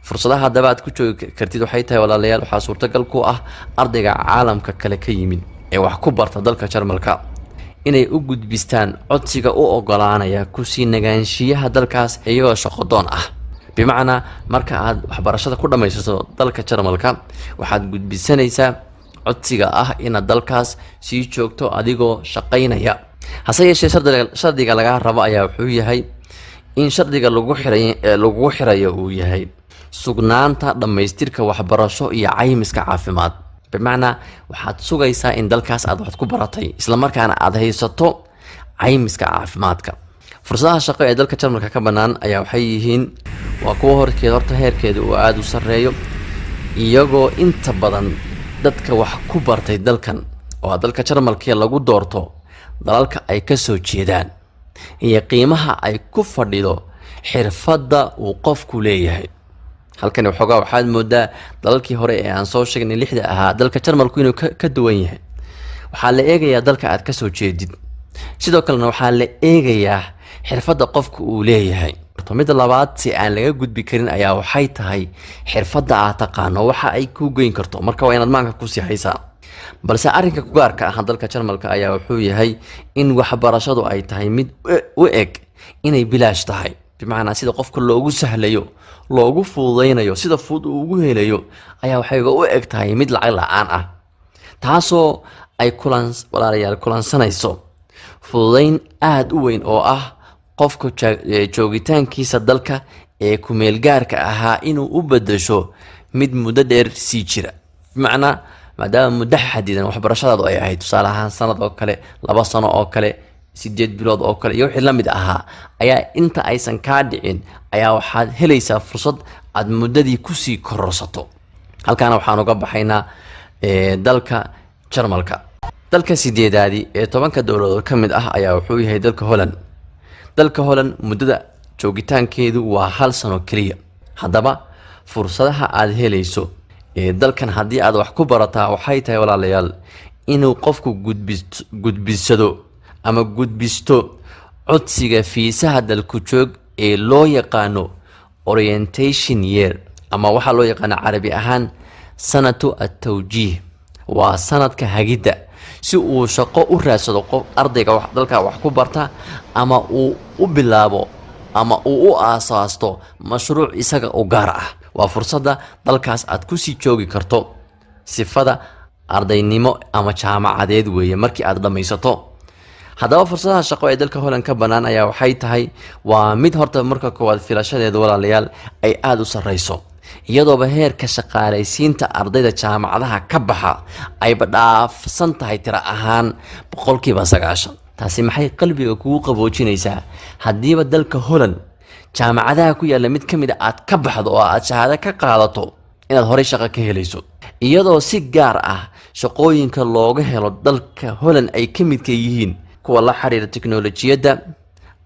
Speaker 1: Fursadaha haddaba aad ku joogi kartid waxay tahay, walaalayaal, waxaa suurtagal ku ah ardayga caalamka kale ka yimid ee wax ku barta dalka Jarmalka inay u gudbistaan codsiga u ogolaanaya kusii nagaanshiyaha dalkaas iyagoo shaqodoon ah. Bimacnaa, marka aad waxbarashada ku dhammaysato dalka Jarmalka, waxaad gudbisanaysaa codsiga ah inaad dalkaas sii joogto adigoo shaqaynaya. Hase yeeshee, shardiga lagaa rabo ayaa wuxuu yahay in shardiga lagu xiray lagugu xirayo uu yahay sugnaanta dhammaystirka waxbarasho iyo caymiska caafimaad. Bimacnaa, waxaad sugaysaa in dalkaas aad wax ku baratay, islamarkaana aad haysato caymiska caafimaadka. Fursadaha shaqo ee dalka Jarmalka ka bannaan ayaa waxay yihiin waa kuwo horkeed horta heerkeeda uu aada u sarreeyo, iyagoo inta badan dadka wax ku bartay dalkan oo dalka Jarmalkee lagu doorto dalalka ay kasoo jeedaan iyo qiimaha ay ku fadhido xirfadda uu qofku leeyahay. Halkani waxoogaa waxaad moodaa dalalkii hore ee aan soo sheegnay lixda ahaa dalka Jarmalku inuu ka duwan yahay. Waxaa la eegayaa dalka aad kasoo jeedid, sidoo kalena waxaa la eegayaa xirfadda qofka uu leeyahay. Midda labaad si aan laga gudbi karin ayaa waxay tahay xirfadda aad taqaano waxa ay kuu geyn karto. Marka waa inaad maanka kusii haysaa. Balse arrinka kugaarka ah dalka Jarmalka ayaa wuxuu yahay in waxbarashadu ay tahay mid u eg inay bilaash tahay. Bimacnaa, sida qofka loogu sahlayo, loogu fududaynayo, sida fudud uu ugu helayo ayaa waxayba u eg tahay mid lacag la-aan ah, taasoo ay kulan, walaalayaal, kulansanayso fududayn aada u weyn oo ah qofka joogitaankiisa dalka ee kumeelgaarka ahaa inuu u bedesho mid muddo dheer sii jira. Bimacnaa, maadaama muddo xadidan waxbarashadaadu ay ahayd, tusaale ahaan sanad oo kale, 2 sano oo kale, 8 bilood oo kale iyo wixii la mid ahaa, ayaa inta aysan kaa dhicin ayaa waxaad helaysaa fursad aad muddadii kusii kororsato. Halkaana waxaan uga baxaynaa dalka Jarmalka. Dalka sideedaadi ee 10-ka dowladood ka mid ah ayaa wuxuu yahay dalka Holland. Dalka Holland muddada joogitaankeedu waa hal sano keliya. Haddaba fursadaha aad helayso ee dalkan haddii aad wax ku barataa waxay tahay, walaalayaal, inuu qofku gudbisado ama gudbisto codsiga fiisaha dalku joog ee loo yaqaano orientation year. Ama waxaa loo yaqaana Carabi ahaan sanatu atawjiih, waa sanadka hagidda, si uu shaqo u raadsado qof ardayga dalka wax ku barta, ama uu u bilaabo ama uu u aasaasto mashruuc isaga u gaar ah. Waa fursadda dalkaas aad kusii joogi karto sifada ardaynimo ama jaamacadeed weeye markii aad dhammaysato. Haddaba fursadaha shaqo ee dalka Holland ka bannaan ayaa waxay tahay, waa mid horta marka koowaad filashadeeda, walaalayaal, ay aada u sarreyso, iyadooba heerka shaqaalaysiinta ardayda jaamacadaha ka baxa ayba dhaafsan tahay tiro ahaan 90%. Taasi maxay qalbiga kugu qaboojinaysaa? Haddiiba dalka Holland jaamacadaha ku yaalla mid ka mid a aad ka baxdo oo aad shahaado ka qaadato, inaad horey shaqo ka helayso, iyadoo si gaar ah shaqooyinka looga helo dalka Holland ay ka midka yihiin kuwa la xiriira teknolojiyadda,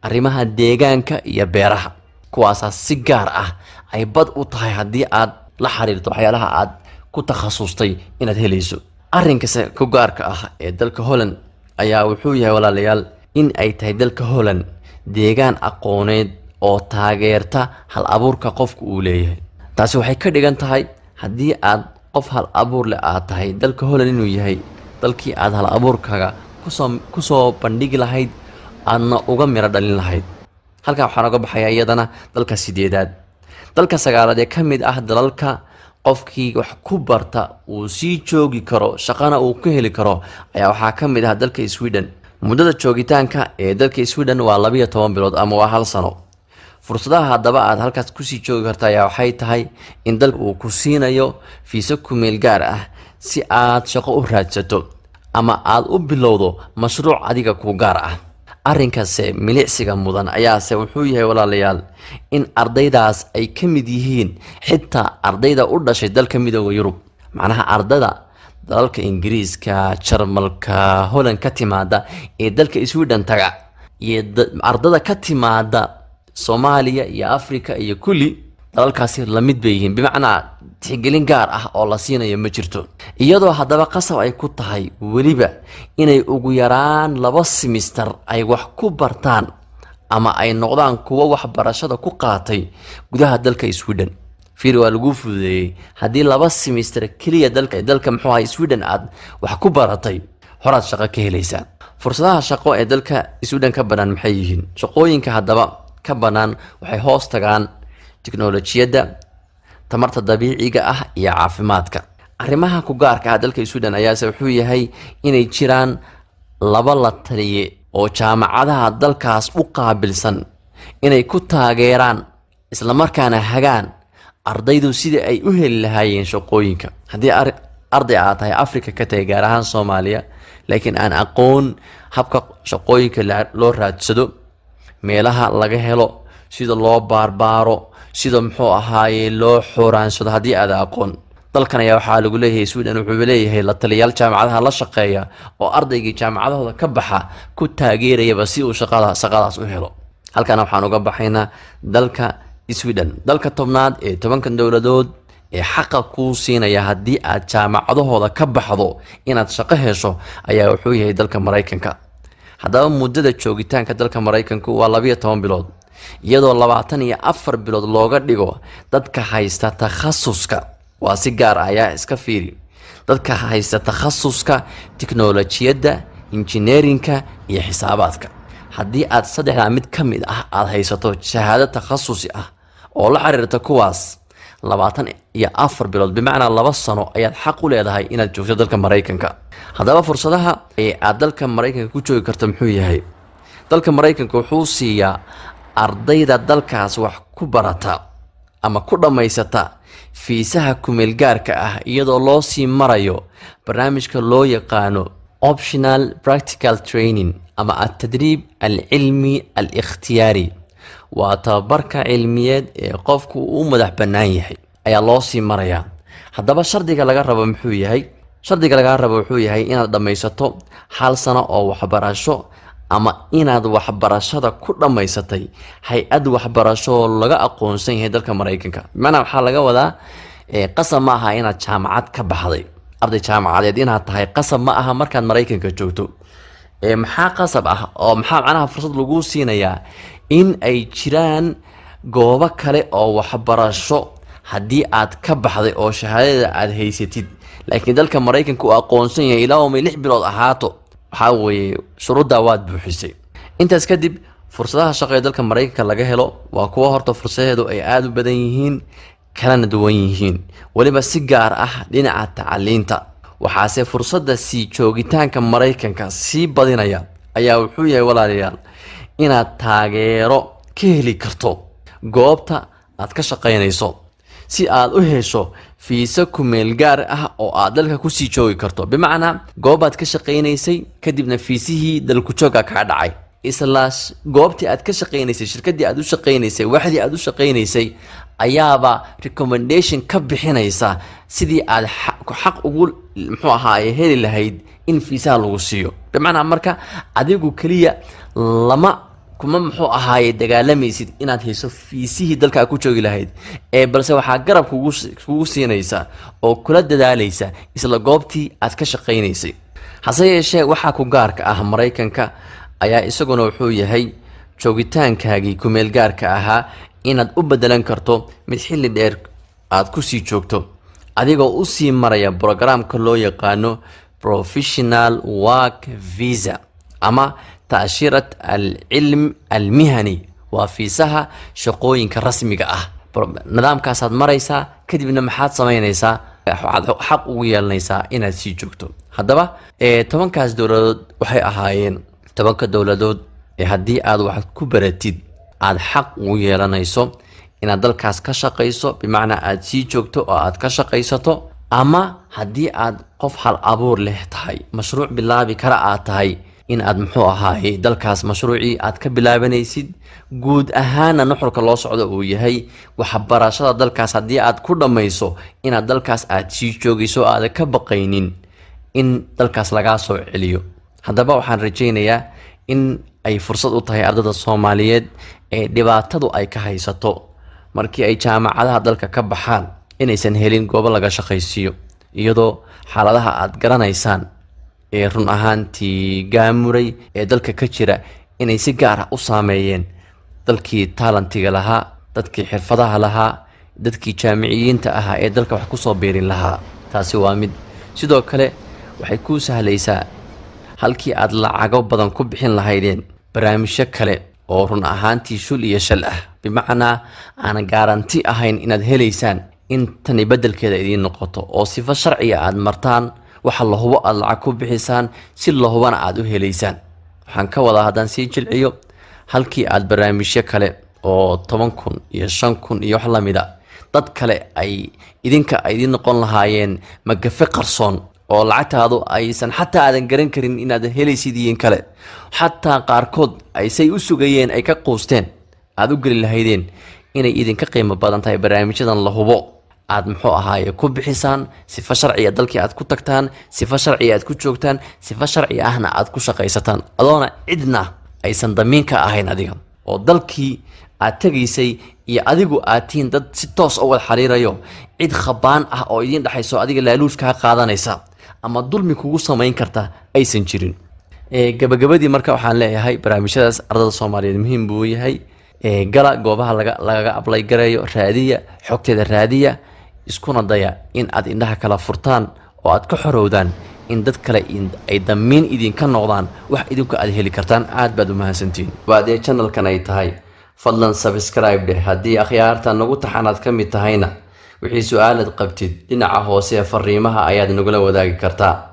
Speaker 1: arrimaha deegaanka iyo beeraha. Kuwaasaa si gaar ah ay bad u tahay haddii aad la xiriirto waxyaalaha aad ku takhasustay inaad helayso. Arrinkase ku gaarka ah ee dalka Holland ayaa wuxuu yahay, walaalayaal, in ay tahay dalka Holland deegaan aqooneed oo taageerta hal abuurka qofku uu leeyahay. Taasi waxay ka dhigan tahay haddii aad qof hal abuur leh aad tahay, dalka Holland inuu yahay dalkii aad hal abuurkaga kusoo bandhigi lahayd, aadna uga miro dhalin lahayd. Halkaa waxaan oga baxayaa iyadana dalka sideedaad. Dalka sagaalaad ee ka mid ah dalalka qofkii wax ku barta uu sii joogi karo, shaqana uu ka heli karo, ayaa waxaa ka mid ah dalka Sweden. Muddada joogitaanka ee dalka Sweden waa 12 bilood ama waa hal sano. Fursadaha haddaba aad halkaas kusii joogi karta ayaa waxay tahay in dalka uu ku siinayo fiiso kumeel gaar ah si aad shaqo u raadsato ama aad u bilowdo mashruuc adiga ku gaar ah. Arrinkase milicsiga mudan ayaase wuxuu yahay, walaalayaal, in ardaydaas ay ka mid yihiin xitaa ardayda u dhashay dalka Midooda Yurub. Macnaha ardayda dalalka Ingiriiska, Jarmalka, Holland ka timaada ee dalka Sweden taga iyo ardada ka timaada Soomaaliya iyo Africa iyo kulli dalalkaasi lamid bay yihiin. Bimacnaa tixgelin gaar ah oo la siinayo ma jirto, iyadoo haddaba qasab ay ku tahay weliba inay ugu yaraan 2 simister ay wax ku bartaan ama ay noqdaan kuwo waxbarashada ku qaatay gudaha dalka Sweden. Fiir, waa lagu fududeeyey. Haddii 2 simister keliya dalka muxuu ahay Sweden aad wax ku baratay, horaad shaqo ka helaysaa. Fursadaha shaqo ee dalka Sweden ka bannaan maxay yihiin? Shaqooyinka haddaba ka bannaan waxay hoos tagaan tiknolojiyadda, tamarta dabiiciga ah iyo caafimaadka. Arrimaha ku gaarka ah dalka Sweden ayaase wuxuu yahay inay jiraan laba la taliye oo jaamacadaha dalkaas u qaabilsan inay ku taageeraan islamarkaana hagaan ardaydu sidii ay u heli lahaayeen shaqooyinka. Haddii arday aad tahay Africa ka tahay, gaar ahaan Soomaaliya, laakiin aan aqoon habka shaqooyinka loo raadsado, meelaha laga helo, sida loo baarbaaro, sida muxuu ahaaye loo xooraansado, haddii aad aqoon, dalkan ayaa waxaa lagu leeyahay, Sweden wuxuu leeyahay la taliyaal jaamacadaha la shaqeeya oo ardaygii jaamacadahooda ka baxa ku taageerayaba si uu shaqadaas u helo. Halkana waxaan uga baxaynaa dalka Sweden. Dalka 10aad ee 10ka dowladood ee xaqa kuu siinaya haddii aad jaamacadahooda ka baxdo inaad shaqo hesho ayaa wuxuu yahay dalka Maraykanka. Haddaba muddada joogitaanka dalka Maraykanku waa 12 bilood, iyadoo 24 bilood looga dhigo dadka haysta takhasuska. Waa si gaar ah, ayaa iska fiiri, dadka haysta takhasuska tiknolojiyadda, injineerinka iyo xisaabaadka. Haddii aad saddexdaa mid ka mid ah aada haysato, shahaado takhasusi ah oo la xiriirta kuwaas, 24 bilood, bimacnaa 2 sano, ayaad xaq u leedahay inaad joogto dalka Maraykanka. Haddaba fursadaha ee aad dalka Maraykanka ku joogi karto muxuu yahay? Dalka Maraykanka wuxuu siiyaa ardayda dalkaas wax ku barata ama ku dhammaysata fiisaha kumeelgaarka ah, iyadoo loo sii marayo barnaamijka loo yaqaano Optional Practical Training ama atadriib alcilmi al ikhtiyaari. Waa tababarka cilmiyeed ee qofku uu madax bannaan yahay ayaa loo sii marayaa. Haddaba shardiga laga rabo muxuu yahay? Shardiga laga rabo wuxuu yahay inaad dhammaysato hal sano oo waxbarasho ama inaad waxbarashada ku dhammaysatay hay-ad waxbarasho oo laga aqoonsan yahay dalka Maraykanka. Bimacnaa waxaa laga wadaa, qasab ma aha inaad jaamacad ka baxday. Arday jaamacadeed inaad tahay qasab ma aha markaad Maraykanka joogto. Maxaa qasab ah oo maxaa macnaha fursad lagu siinayaa? In ay jiraan goobo kale oo waxbarasho. Haddii aad ka baxday oo shahaadada aad haysatid, laakiin dalka Maraykanka uu aqoonsan yahay, ilaa umay 6 bilood ahaato, waxaa weeye shuruuddaa waad buuxisay. Intaas kadib, fursadaha shaqo ee dalka Maraykanka laga helo waa kuwo horta fursadaheedu ay aada u badan yihiin, kalana duwan yihiin, weliba si gaar ah dhinaca tacaliinta. Waxaase fursadda sii joogitaanka Maraykanka sii badinaya ayaa wuxuu yahay, walaalayaal, inaad taageero ka heli karto goobta aad ka shaqaynayso si aad u hesho fiisa kumeel gaar ah oo aad dalka kusii joogi karto. Bimacnaa, goobaad ka shaqaynaysay, kadibna fiisihii dalku joogga kaa dhacay. Isla goobtii aad ka shaqaynaysay, shirkadii aad u shaqaynaysay, waxdii aad u shaqaynaysay ayaaba recommendation ka bixinaysa sidii aad xaq ugu, muxuu ahaaye, heli lahayd in fiisaha lagu siiyo. Bimacnaa, marka adigu keliya lama kuma, muxuu ahaaye, dagaalamaysid inaad hayso fiisihii dalka aad ku joogi lahayd ee, balse waxaa garab kugu siinaysa oo kula dadaalaysa isla goobtii aad ka shaqaynaysay. Hase yeeshee, waxaa ku gaarka ah Maraykanka ayaa isaguna wuxuu yahay joogitaankaagii kumeel gaarka ahaa inaad u bedelan karto mid xilli dheer aad kusii joogto, adigoo usii maraya programka loo yaqaano Professional Work Visa ama Taashirat Alcilm Almihani. Waa fiisaha shaqooyinka rasmiga ah. Nidaamkaasaad maraysaa, kadibna maxaad samaynaysaa? Waxaad xaq ugu yeelanaysaa inaad sii joogto. Haddaba, 10kaas dowladood waxay ahaayeen 10ka dowladood ee haddii aad wax ku baratid aad xaq ugu yeelanayso inaad dalkaas ka shaqayso, bimacnaa aad sii joogto oo aad ka shaqaysato, ama haddii aad qof hal abuur leh tahay, mashruuc bilaabi kara aad tahay, in aad, muxuu ahaayey, dalkaas mashruucii aad ka bilaabanaysid. Guud ahaana nuxurka loo socdo uu yahay waxbarashada dalkaas haddii aad ku dhammayso, inaad dalkaas aad sii joogayso, aadan ka baqaynin in dalkaas lagaa soo celiyo. Haddaba, waxaan rajaynayaa in ay fursad u tahay ardada Soomaaliyeed ee dhibaatadu ay ka haysato markii ay jaamacadaha dalka ka baxaan inaysan helin goobo laga shaqaysiiyo, iyadoo xaaladaha aad garanaysaan ee run ahaantii gaamuray ee dalka ka jira inay si gaar ah u saameeyeen dalkii talentiga lahaa, dadkii xirfadaha lahaa, dadkii jaamiciyiinta ahaa ee dalka wax kusoo biirin lahaa. Taasi waa mid. Sidoo kale, waxay kuu sahlaysaa halkii aad lacago badan ku bixin lahaydeen barnaamijyo kale oo run ahaantii shul iyo shal ah, bimacnaa aan guarantee ahayn inaad helaysaan, in tani beddelkeeda idiin noqoto oo sifo sharciga aad martaan, waxa la hubo aad lacag ku bixisaan, si la hubana aad u helaysaan. Waxaan ka wadaa, haddaan sii jilciyo, halkii aad barnaamijyo kale oo 10,000 iyo 5,000 iyo wax lamid a dad kale ay idinka ay idiin noqon lahaayeen magafe qarsoon oo lacagtaadu aysan xataa aadan garan karin inaad helaysid iyo in kale, xataa qaarkood ay say u sugayeen ay ka quusteen aad u geli lahaydeen, inay idinka qiimo badan tahay barnaamijyadan la hubo aad, muxuu ahaaye, ku bixisaan sifo sharciya, dalkii aad ku tagtaan sifo sharciya, aad ku joogtaan sifo sharci ahna, aad ku shaqaysataan adoona cidna aysan damiin ka ahayn adiga, oo dalkii aad tegaysay iyo adigu aad tihiin dad si toos u wada xiriirayo, cid khabaan ah oo idiin dhexayso, adiga laaluush kaa qaadanaysa ama dulmi kugu samayn karta aysan jirin. Gabagabadii marka, waxaan leeyahay barnaamijyadaas ardada Soomaaliyeed muhiim buu yahay. Gala goobaha lagaga apply gareeyo, raadiya xogteeda, raadiya, iskuna daya in aad indhaha kala furtaan oo aad ka xorowdaan in dad kale ay damiin idinka noqdaan wax idinku aad heli kartaan. Aad baad u mahadsantihiin. Waadee channelkan ay tahay, fadlan subscribe dheh. Haddii akhyaarta nagu taxanaad ka mid tahayna, wixii su-aalaad qabtid dhinaca hoose ee fariimaha ayaad nagula wadaagi kartaa.